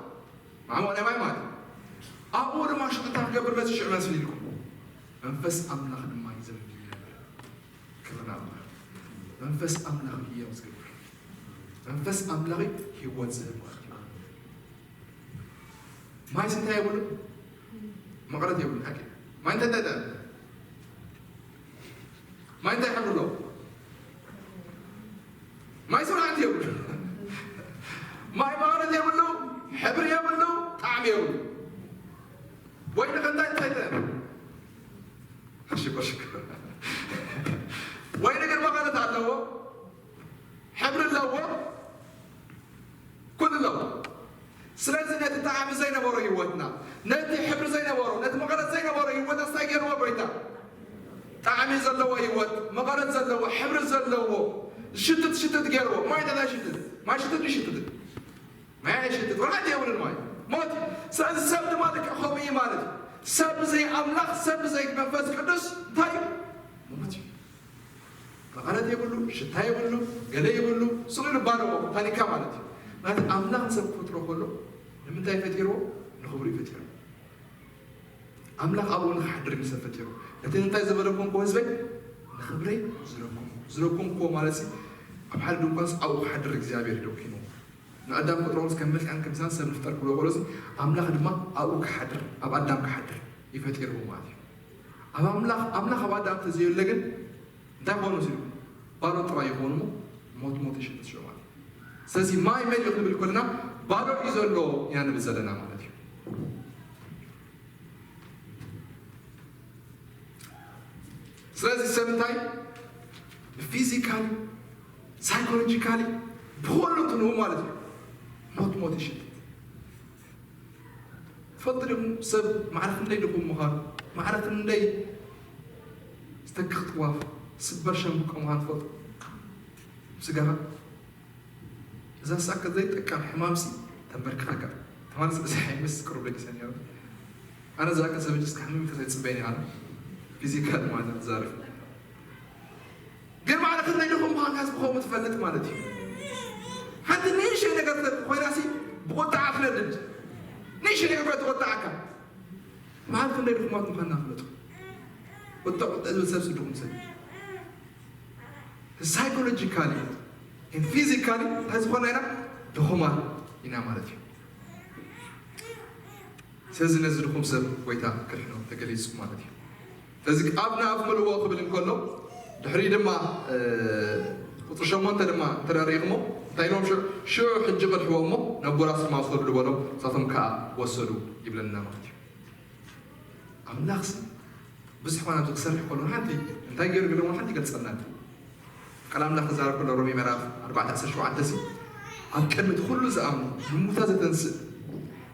ማዕሙቕ ናይ ማይ ማለት እዩ። ኣብኡ ድማ ሽዑ እንታይ ክገብር መሲ ሽዑ መስል ኢልኩም መንፈስ ኣምላኽ ድማ ይዘንብ ነበር። ክብርና ኣምላኽ። መንፈስ ኣምላኽ እዩ ህያው ዝገብር። መንፈስ ኣምላኽ እዩ ህይወት ዝህብ ማለት እዩ። ማይስ እንታይ የብሉ? መቐረት የብሉ። ሓቂ። ማይ እንታይ እንታይ እንታይ? ማይ እንታይ ሕብሪ ኣለዎ? ማይ ስርዓት የብሉ። ማይ መቐረት የብሉ፣ ሕብሪ የብሉ፣ ጣዕሚ የብሉ። ወይኒ ከ እንታይ እንታይ እንታይ? ሽኮር ሽኮር። ወይኒ ግን መቐረት ኣለዎ፣ ሕብሪ ኣለዎ፣ ኩሉ ኣለዎ። ስለዚ ነቲ ጣዕሚ ዘይነበሮ ህይወትና፣ ነቲ ሕብሪ ዘይነበሮ፣ ነቲ መቐረት ዘይነበሮ ህይወትና እንታይ ገይርዎ ጎይታ? ጣዕሚ ዘለዎ ህይወት፣ መቐረት ዘለዎ፣ ሕብሪ ዘለዎ፣ ሽትት ሽትት ገይርዎ። ማይ እንታይ ሽትት? ማይ ሽትት ይሽትት። ማይ ኣይሽትት፣ ወላ ሓንቲ የብሉን ማይ። ሞት። ስለዚ ሰብ ድማ ልክዕ ከምኡ እዩ ማለት እዩ። ሰብ ብዘይ ኣምላኽ፣ ሰብ ብዘይ መንፈስ ቅዱስ እንታይ እዩ? ሞት እዩ። መቐረት የብሉ፣ ሽታ የብሉ፣ ገለ የብሉ፣ ስቕ ኢሉ ባዶ ታኒካ ማለት እዩ። ማለት ኣምላኽ ንሰብ ክፈጥሮ ከሎ ንምንታይ ፈጢርዎ? ንኽብሩ እዩ ፈጢርዎ። ኣምላኽ ኣብኡ ንኽሓድር እዩ ንሰብ ፈጢሩ። ነቲ እንታይ ዝበለኩም እኮ ህዝበይ፣ ንኽብረይ ዝረኩም ዝረኩም እኮ ማለት ሲ ኣብ ሓደ ድንኳንስ ኣብኡ ክሓድር እግዚኣብሔር ደኪኑ። ንኣዳም ፈጥሮ ምስ ከም መልክዕን ከም ምሳልን ሰብ ንፍጠር ክብሎ ከሎ ሲ ኣምላኽ ድማ ኣብኡ ክሓድር፣ ኣብ ኣዳም ክሓድር ይፈጢርዎ ማለት እዩ። ኣብ ኣምላኽ ኣምላኽ ኣብ ኣዳም ተዘየለ ግን እንታይ ክኾኑ ሲሉ ባዶ ጥራይ ይኾኑ እሞ ሞት ሞት ይሽትት ሽዑ ማለት እዩ። ስለዚ ማይ መሊኡ ክንብል ከለና ባዶ እዩ ዘሎ ኢና ንብል ዘለና ማለት እዩ። ስለዚ ሰብ እንታይ ብፊዚካሊ ሳይኮሎጂካሊ ብኮሉ እንትንኡ ማለት እዩ ሞት ሞት ይሽትት። ትፈልጡ ዲኹም ሰብ ማዕረ ክንደይ ድኹም ምዃኑ፣ ማዕረ ክንደይ ዝተክኽ ጥዋፍ ስበር ሸምብቆ ምዃኑ ትፈልጡ? ስጋኻ እዛ ሳከ ዘይጠቀም ሕማምሲ ተንበርክኸካ። ተማሪ ስለ ዝሓይምስ ቅሩብ ደቂሰ ነይሩ። ኣነ እዛ ከ ሰብ እጅ እስካሕምም ከሰይ ጽበይኒ ኣነ ፊዚካል ማለት ትዛረብ። ግን ማለት ክንደይ ድኹም ምዃንካ ዝብኸሙ ትፈልጥ ማለት እዩ። ሓንቲ ንእሽተይ ነገር ኮይናሲ ብቁጣዓ ክነድድ። ንእሽተይ ነገር ኮይና ትቆጣዓካ። ማለት ክንደይ ድኹማት ምዃንና ፍለጡ። ቁጣ ቁጣ ዝብል ሰብ ድኹም ሰብ። ሳይኮሎጂካሊ ፊዚካሊ እንታይ ዝኾና ኢና? ድኹማት ኢና ማለት እዩ። ስለዚ ነዚ ድኹም ሰብ ጎይታ ክድሕኖ ተገሊጹ ማለት እዩ። ስለዚ ኣብ ንኣፍ ምልዎ ክብል እንከሎ ድሕሪ ድማ ቁፅሪ ሸሞንተ ድማ እንተረሪእኹሞ እንታይ ኢሎም ሽዑ ሽዑ ሕጂ ቅድሕዎ እሞ ነቦራስ ድማ ውሰዱ ዝበሎም ንሳቶም ከዓ ወሰዱ ይብለና ማለት እዩ። ኣምላኽሲ ብዙሕ ኮነ ኣብዚ ክሰርሕ ከሎ ሓንቲ እንታይ ገይሩ ገለ ሓንቲ ይገልጸልና ኣሎ። ቃል ኣምላኽ ክዛረብ ከሎ ሮሜ ምዕራፍ ኣርባዕተ ዓሰርተ ሸውዓተ ሲ ኣብ ቅድሚ እቲ ኩሉ ዝኣምኑ ንሙታ ዘተንስእ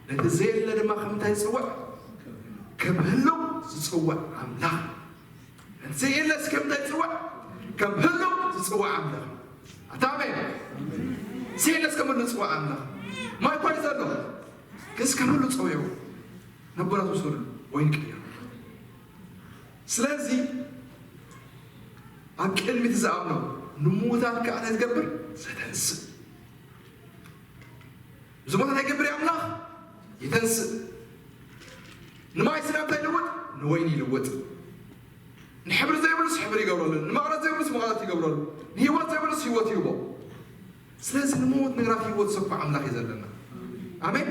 ነቲ ዘየለ ድማ ከም እንታይ ዝጽውዕ ከም ህልው ዝጽውዕ ኣምላኽ ነቲ ዘየለስ ከም እንታይ ዝጽውዕ ከም ህልው ዝጽውዕ ኣምላኽ ኣታ ኣሜን ዘየለስ ከም ህልው ዝጽውዕ ኣምላኽ ማይ እኳ እዩ ዘሎ ክስ ከም ህልው ጸውዕዎ ነቦራት ውሰዱ ወይን ቀይሩ ስለዚ ኣብ ቅድሚት ዝኣምኖ ንሙዉታት ከዓ እንታይ ዝገብር ዘተንስእ ዝሞተ እንታይ ይገብር ኣምላኽ ይተንስእ ንማይ ስለ እንታይ ይልውጥ ንወይኒ ይልውጥ ንሕብሪ ዘይብሉስ ሕብሪ ይገብረሉ ንመቕረት ዘይብሉስ መቕረት ይገብረሉ ንህይወት ዘይብሉስ ህይወት ይህቦ ስለዚ ንሞት ነገራት ህይወት ሰኳ ኣምላኽ እዩ ዘለና ኣሜን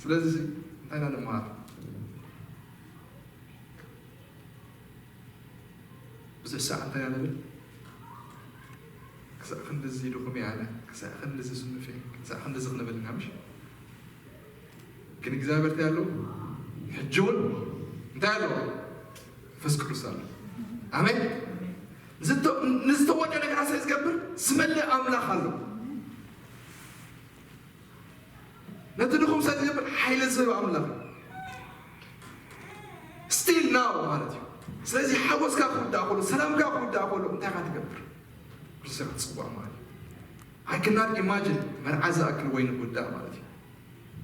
ስለዚ እንታይ ኢና ንመሃር ብዙሕ ሰዓት እንታይ ኢና ንብል ክሳዕ ክንድዚ ድኹም እየ ኣነ ክሳዕ ክንድዚ ስኑፍ እየ ክሳዕ ክንድዚ ክንብል ኢና ምሽ ግን እግዚኣብሔር እንታይ ኣለዎ ሕጂ እውን እንታይ ኣለዎ መንፈስ ቅዱስ ኣሎ ኣሜን ንዝተወደ ነገራት ስለ ዝገብር ዝመልእ ኣምላኽ ኣሎ ነቲ ድኹም ስለ ዝገብር ሓይሊ ዝህብ ኣምላኽ still now ማለት እዩ ስለዚ ሓጎስካ ክውዳእ ከሎ ሰላምካ ክውዳእ ከሎ እንታይ ካ ትገብር ክርስቶስ ክትፅዋዕ ማለት እዩ I cannot imagine መርዓ ዝኣክል ወይኒ ክውዳእ ማለት እዩ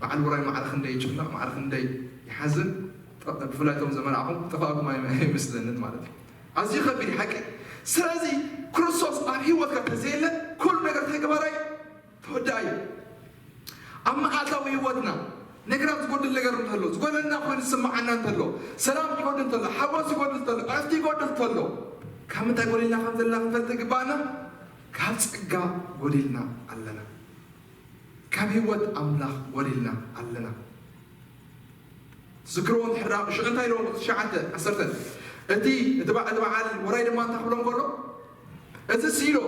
በዓል ውራይ ማዕረ ክንደይ ይጭነቕ ማዕረ ክንደይ ይሓዝን ብፍላይ እቶም ዘመርዓኹም ጠፋእኩም ኣይመስለንን ማለት እዩ ኣዝዩ ከቢድ ሓቂ ስለዚ ክርስቶስ ኣብ ህይወትካ ተዘየለ ኩሉ ነገር ተግባራይ ተወዳእ እዩ ኣብ መዓልታዊ ህይወትና ነገራት ዝጎድል ነገር እንተሎ ዝጎደልና ኮይኑ ዝስምዓና እንተሎ ሰላም ይጎድል እንተሎ ሓጎስ ይጎድል እንተሎ ዕረፍቲ ይጎድል እንተሎ ካብ ምንታይ ጎዲልና ከም ዘለና ክንፈልጥ ይግባኣና ካብ ጸጋ ጎዲልና ኣለና ካብ ህይወት ኣምላኽ ጎዲልና ኣለና ትዝክርዎ እንድሕር ሽዑ እንታይ ኢልዎም ቁፅሪ ትሽዓተ ዓሰርተ እቲ እቲ በዓ- እቲ በዓል ወራይ ድማ እንታይ ክብሎም ከሎ እዚ ሲ ኢሎ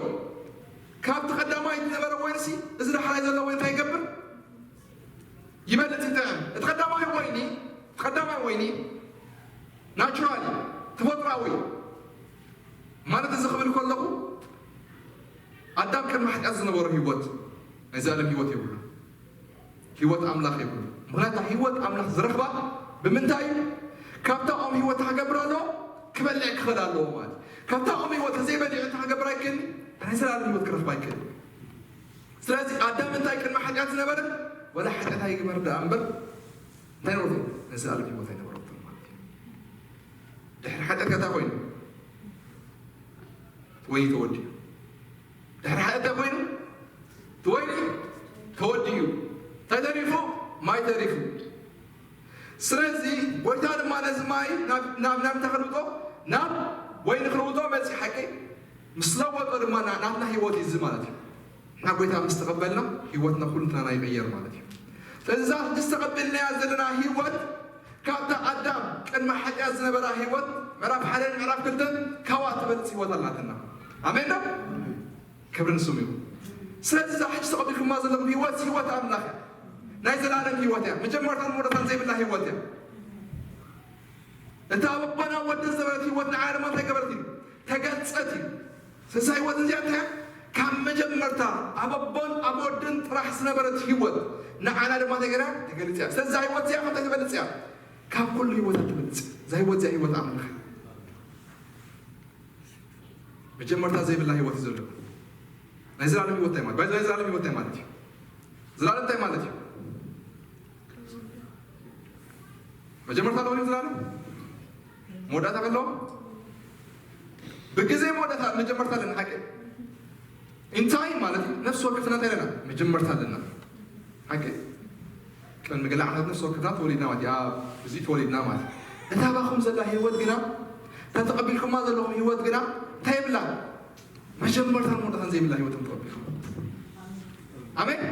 ካብቲ ቀዳማይ ዝነበረ ወይንሲ እዚ ዳሕራይ ዘሎ ወይ እንታይ ይገብር ይበልፅ ይጥዕም እቲ ቀዳማይ ወይኒ እቲ ቀዳማይ ወይኒ ናቹራሊ ተፈጥራዊ ማለት እዚ ክብል ከለኹ ኣዳም ቅድሚ ሓጢኣት ዝነበሮ ህይወት ናይ ዘኣለም ህይወት የብሉ ህይወት ኣምላኽ የብሉ ምኽንያቱ ህይወት ኣምላኽ ዝረኽባ ብምንታይ እዩ ካብታ ኦም ህይወት ክገብር ኣለዎ፣ ክበልዕ ክኽእል ኣለዎ ማለት እዩ። ካብታ ኦም ህይወት ዘይበሊዑ እንታይ ክገብር ኣይክእልን? ናይ ዘላለም ህይወት ክረኽብ ኣይክእልን። ስለዚ ኣዳም እንታይ ቅድሚ ሓጢኣት ዝነበረ? ወላ ሓጢኣት ኣይግበር ደኣ እምበር እንታይ ነበርቶ? ናይ ዘላለም ህይወት ኣይነበረቶን ማለት እዩ። ድሕሪ ሓጢኣት ከታ ኮይኑ ወይ ተወዲኡ ድሕሪ ሓጢኣት እንታይ ኮይኑ? እቲ ወይኒ ተወዲኡ። እንታይ ተሪፉ? ማይ ተሪፉ። ስለዚ ጎይታ ድማ ነዚ ማይ ናብ ናብ ናብ እንታይ ክልውጦ? ናብ ወይኒ ክልውጦ መጺ ሓቂ ምስ ለወጦ ድማ ና- ናትና ህይወት እዩ እዚ ማለት እዩ። እና ጎይታ ምስ ተቐበልና ህይወትና ኩሉንትናና ይቕየር ማለት እዩ። ስለዚ እዛ ሕጂ ዝተቐበልናያ ዘለና ህይወት ካብታ ኣዳም ቅድሚ ሓጢኣት ዝነበራ ህይወት ምዕራፍ ሓደን ምዕራፍ ክልተን ካብኣ ትበልፅ ህይወት ኣላትና። ኣሜን ዶ? ክብሪ ንስሙ ይኹን። ስለዚ እዛ ሕጂ ተቐቢልኩማ ዘለኹም ህይወት ህይወት ኣምላኽ እያ። ናይ ዘላለም ህይወት እያ። መጀመርታን መወዳእታን ዘይብላ ህይወት እያ። እታ ኣብ ኣቦን ኣብ ወድን ዝነበረት ህይወት ንዓና ድማ እንታይ ገበረት እዩ? ተገልጸት እዩ። ስለዚ ህይወት እዚኣ እንታይ እያ? ካብ መጀመርታ ኣብ ኣቦን ኣብ ወድን ጥራሕ ዝነበረት ህይወት ንዓና ድማ እንታይ ገይራ? ተገሊጻ እያ። ስለዚ እዛ ህይወት እዚኣ ካብ እንታይ ትበልጽ እያ? ካብ ኩሉ ህይወታት ትበልጽ እያ። እዛ ህይወት እዚኣ ህይወት ኣምላኽ እያ። መጀመርታ ዘይብላ ህይወት እዩ ዘሎ። ናይ ዘላለም ህይወት እንታይ ማለት? ናይ ዘላለም ህይወት እንታይ ማለት እዩ? ዘላለም እንታይ ማለት እዩ? መጀመርታ ኣለዎ ድዩ ዘላለም? መወዳእታ ከለዎ? ብግዜ መወዳእታ መጀመርታ ኣለና ሓቂ። እንታይ ማለት እዩ? ነፍሲ ወከፍና እንታይ ኣለና? መጀመርታ ኣለና። ሓቂ። ቅድሚ ገለ ዓመት ነፍሲ ወከፍና ተወሊድና ማለት እዩ። ኣብ እዚ ተወሊድና ማለት እዩ። እታ ባኹም ዘላ ህይወት ግና፣ እታ ተቐቢልኩማ ዘለኹም ህይወት ግና እንታይ የብላን? መጀመርታን መወዳእታን ዘይብላ ህይወት እዮም ተቐቢልኩም። ኣሜን።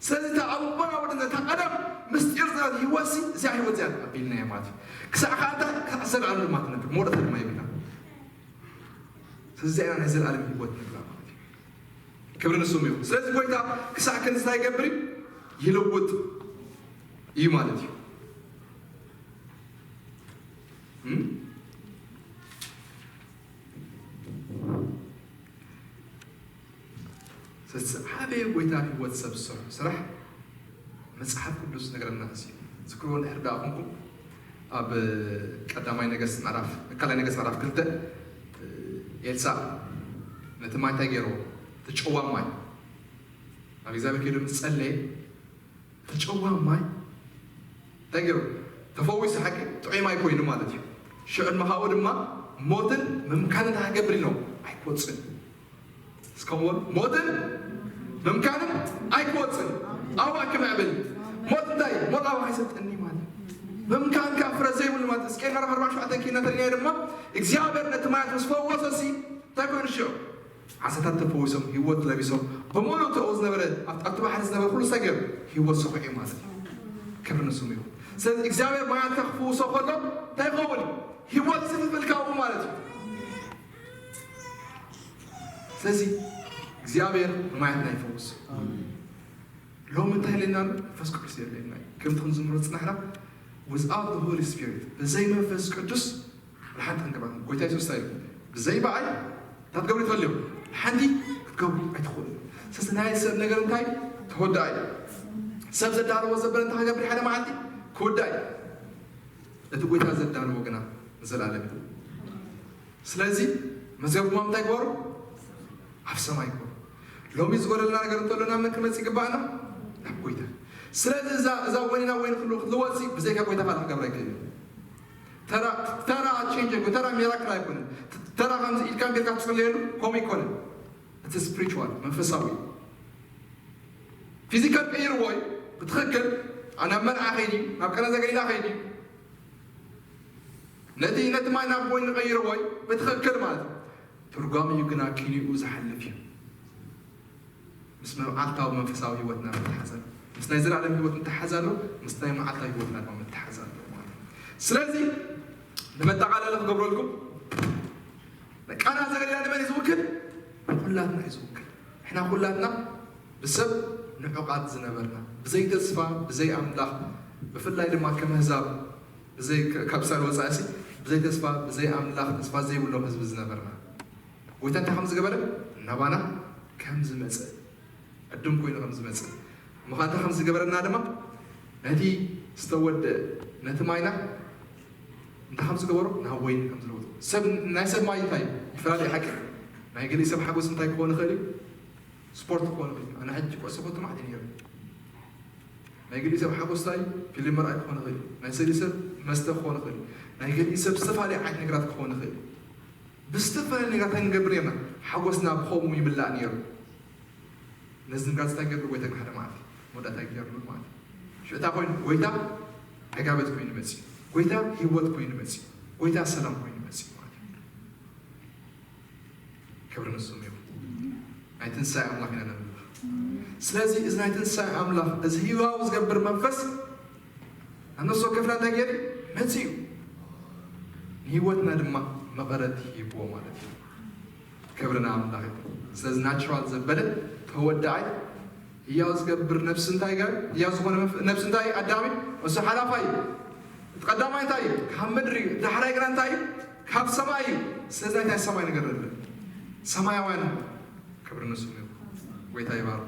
ስለዚ እታ ኣብ ኣቦና ወደ እታ ቀደም ምስጢር ዝነበረት ህይወት ሲ እዚኣ ህይወት እዚኣ ተቐቢልና እያ ማለት እዩ። ክሳዕ ከዓ እንታይ ክሳዕ ዘለኣለም ድማ ትነብር መወዳእታ ድማ የብላ። ስለዚ እዚኣ ናይ ዘለኣለም ህይወት ንብላ ማለት እዩ። ክብሪ ንስሙ ይኹን። ስለዚ ጎይታ ክሳዕ ክንዚ እንታይ ይገብር እዩ? ይልውጥ እዩ ማለት እዩ። እም? ስለዚ ዓበየ ጎይታ ህይወት ሰብ ዝሰርሖ ስራሕ መጽሓፍ ቅዱስ ነገረና እዚ ዝክርዎ እንድሕር ደኣ ኮንኩም ኣብ ቀዳማይ ነገስት ምዕራፍ ካልኣይ ነገስት ምዕራፍ ክልተ ኤልሳ ነቲ ማይ እንታይ ገይርዎ? እቲ ጨዋም ማይ ኣብ እግዚኣብሔር ከይዱ ምስ ጸለየ እቲ ጨዋም ማይ እንታይ ገይሩ? ተፈዊሱ ሓቂ ጥዑይ ማይ ኮይኑ ማለት እዩ። ሽዑ ድማ ካብኡ ድማ ሞትን ምምካንን እንታይ ክገብር ኢሎም ኣይክወፅን። እስከ ሞትን ምምካንን ኣይክወፅን። ኣብኣ ክምዕብል ሞት እንታይ ሞት ኣብኣ ኣይሰልጠኒ ማለት ምምካንካ ፍረ ዘይብሉ ማለት እስከ ምዕራፍ ኣርባዕተ ሸውዓተ ኪና ተሪና ድማ እግዚኣብሔር ነቲ ማያት ምስ ፈወሰ ሲ እንታይ ኮይኑ ሽዑ ዓሳታት ተፈዊሶም ህይወት ለቢሶም ብምሉእ ተኡ ዝነበረ ኣብቲ ባሕሪ ዝነበረ ኩሉ ሰገር ህይወት ሰኹዕ እዩ ማለት እዩ። ክብሪ ንስሙ ይኹን። ስለዚ እግዚኣብሔር ማያትካ ክፍውሶ ከሎ እንታይ ይኸውን? ህይወት ዝፍልፍል ካብኡ ማለት እዩ። ስለዚ እግዚኣብሔር ንማያትና ይፈውስ። ሎሚ እንታይ ኢለና ኣሎ? መንፈስ ቅዱስ የድልየና እዩ። ከምቲ ክንዝምሮ ዝፅናሕና without the Holy Spirit ብዘይ መንፈስ ቅዱስ ሓንቲ ክንገብራ ጎይታ የሱስ እንታይ ኢሉ? ብዘይ በኣይ እንታይ ክትገብሩ ትኽእሉ እዮም? ሓንቲ ክትገብሩ ኣይትኽእሉ። ስለዚ ናይ ሰብ ነገር እንታይ ተወዳኣ እዩ። ሰብ ዘዳለዎ ዘበለ እንታይ ክገብር ሓደ መዓልቲ ክውዳእ እዩ። እቲ ጎይታ ዘዳለዎ ግና ንዘለኣለም እዩ። ስለዚ መዝገብኩም ኣብ እንታይ ግበሩ? ኣብ ሰማይ ግበሩ። ሎሚ ዝጎደለና ነገር እንተሎ ናብ መን ክመጽእ ይግባኣና? ናብ ጎይታ። ስለዚ እዛ እዛ ወይኒ ናብ ወይኒ ክሉ ክትልወጥ ሲ ብዘይካ ጎይታ ካልእ ክገብር ኣይክእልን። ተራ ተራ ቼንጅ ኣይኮን ተራ ሚራክል ኣይኮንን። ተራ ከምዚ ኢድካ ቢርካ ትጽልየሉ ከምኡ ኣይኮንን። እቲ ስፒሪቹዋል መንፈሳዊ ፊዚካል ቀይርዎ እዩ ብትኽክል ናብ መርዓ ከይዲ ናብ ቀና ዘገሊላ ከይዲ ነቲ ነቲ ማይ ናብ ወይኒ ቀይርዎ እዩ ብትኽክል ማለት እዩ። ትርጓሚኡ ግና ኪኒኡ ዝሓልፍ እዩ። ምስ መዓልታዊ መንፈሳዊ ህይወትና ምትሓዝ ኣሎ። ምስ ናይ ዘላለም ህይወት ምትሓዝ ኣሎ። ምስ ናይ መዓልታዊ ህይወትና ድማ ምትሓዝ ኣሎ ማለት እዩ። ስለዚ ንመጠቓለሊ ክገብረልኩም ቃና ዘገሊላ ንመን እዩ ዝውክል? ንኩላትና እዩ ዝውክል። ንሕና ኩላትና ብሰብ ንዑቓት ዝነበርና ብዘይ ተስፋ ብዘይ ኣምላኽ ብፍላይ ድማ ከም ኣህዛብ ብዘይ ካብ እስራኤል ወፃኢ ሲ ብዘይ ተስፋ ብዘይ ኣምላኽ ተስፋ ዘይብሎም ህዝቢ ዝነበርና ጎይታ እንታይ ከም ዝገበረ ናባና ከም ዝመፀ ዕዱም ኮይኑ ከም ዝመፅእ ምዃንታ ከም ዝገበረና ድማ ነቲ ዝተወደ ነቲ ማይና እንታይ ከም ዝገበሮ ናብ ወይኒ ከም ዝለወጦ። ሰብ፣ ናይ ሰብ ማይ እንታይ ይፈላለ ሓቂ። ናይ ገሊእ ሰብ ሓጎስ እንታይ ክኾን ይኽእል እዩ? ስፖርት ክኾን ይኽእል እዩ። ኣነ ሕጂ ኩዕሶ ፈቱ ማዕት ነይረ። ናይ ገሊእ ሰብ ሓጎስ እንታይ እዩ? ፊልም ምርኣይ ክኾን ይኽእል እዩ። ናይ ገሊእ ሰብ መስተ ክኾን ይኽእል እዩ። ናይ ገሊእ ሰብ ዝተፈላለዩ ዓይነት ነገራት ክኾን ይኽእል እዩ። ብዝተፈላለዩ ነገራት እንታይ ንገብር ነርና? ሓጎስና ብኸምኡ ይምላእ ነይሩ። ነዚ ንጋት እንታይ ገብር? ጎይታ ሓደ መዓልቲ መወዳእታ ይገርሉ ማለት እዩ። ሽዕታ ኮይኑ ጎይታ ዕጋበት ኮይኑ መፅዩ፣ ጎይታ ህይወት ኮይኑ መፅዩ፣ ጎይታ ሰላም ኮይኑ መፅዩ ማለት እዩ። ክብሪ ንስሙ ይኹን። ናይ ትንሳኤ ኣምላኽ ኢና ነምልኽ። ስለዚ እዚ ናይ ትንሳኤ ኣምላኽ፣ እዚ ህያው ዝገብር መንፈስ ኣብ ነፍሲ ወከፍና እንታይ ገይሩ መፅዩ፣ ንህይወትና ድማ መቐረት ሂብዎ ማለት እዩ። ክብሪ ንኣምላኽ ይኹን። ስለዚ ናቹራል ዘበለ ተወዳኣይ ህያው ዝገብር ነፍሲ እንታይ ጋር ህያው ዝኾነ መፍ- ነፍሲ እንታይ ኣዳሚ እሱ ሓላፋ እዩ። እቲ ቀዳማይ እንታይ እዩ? ካብ ምድሪ እዩ። ዳሕራይ ግና እንታይ እዩ? ካብ ሰማይ እዩ። ስለዚ ናይ ሰማይ ነገር ንብል ሰማያውያን። ክብሪ ንስሙ ይኹን። ጎይታ ይባርክ።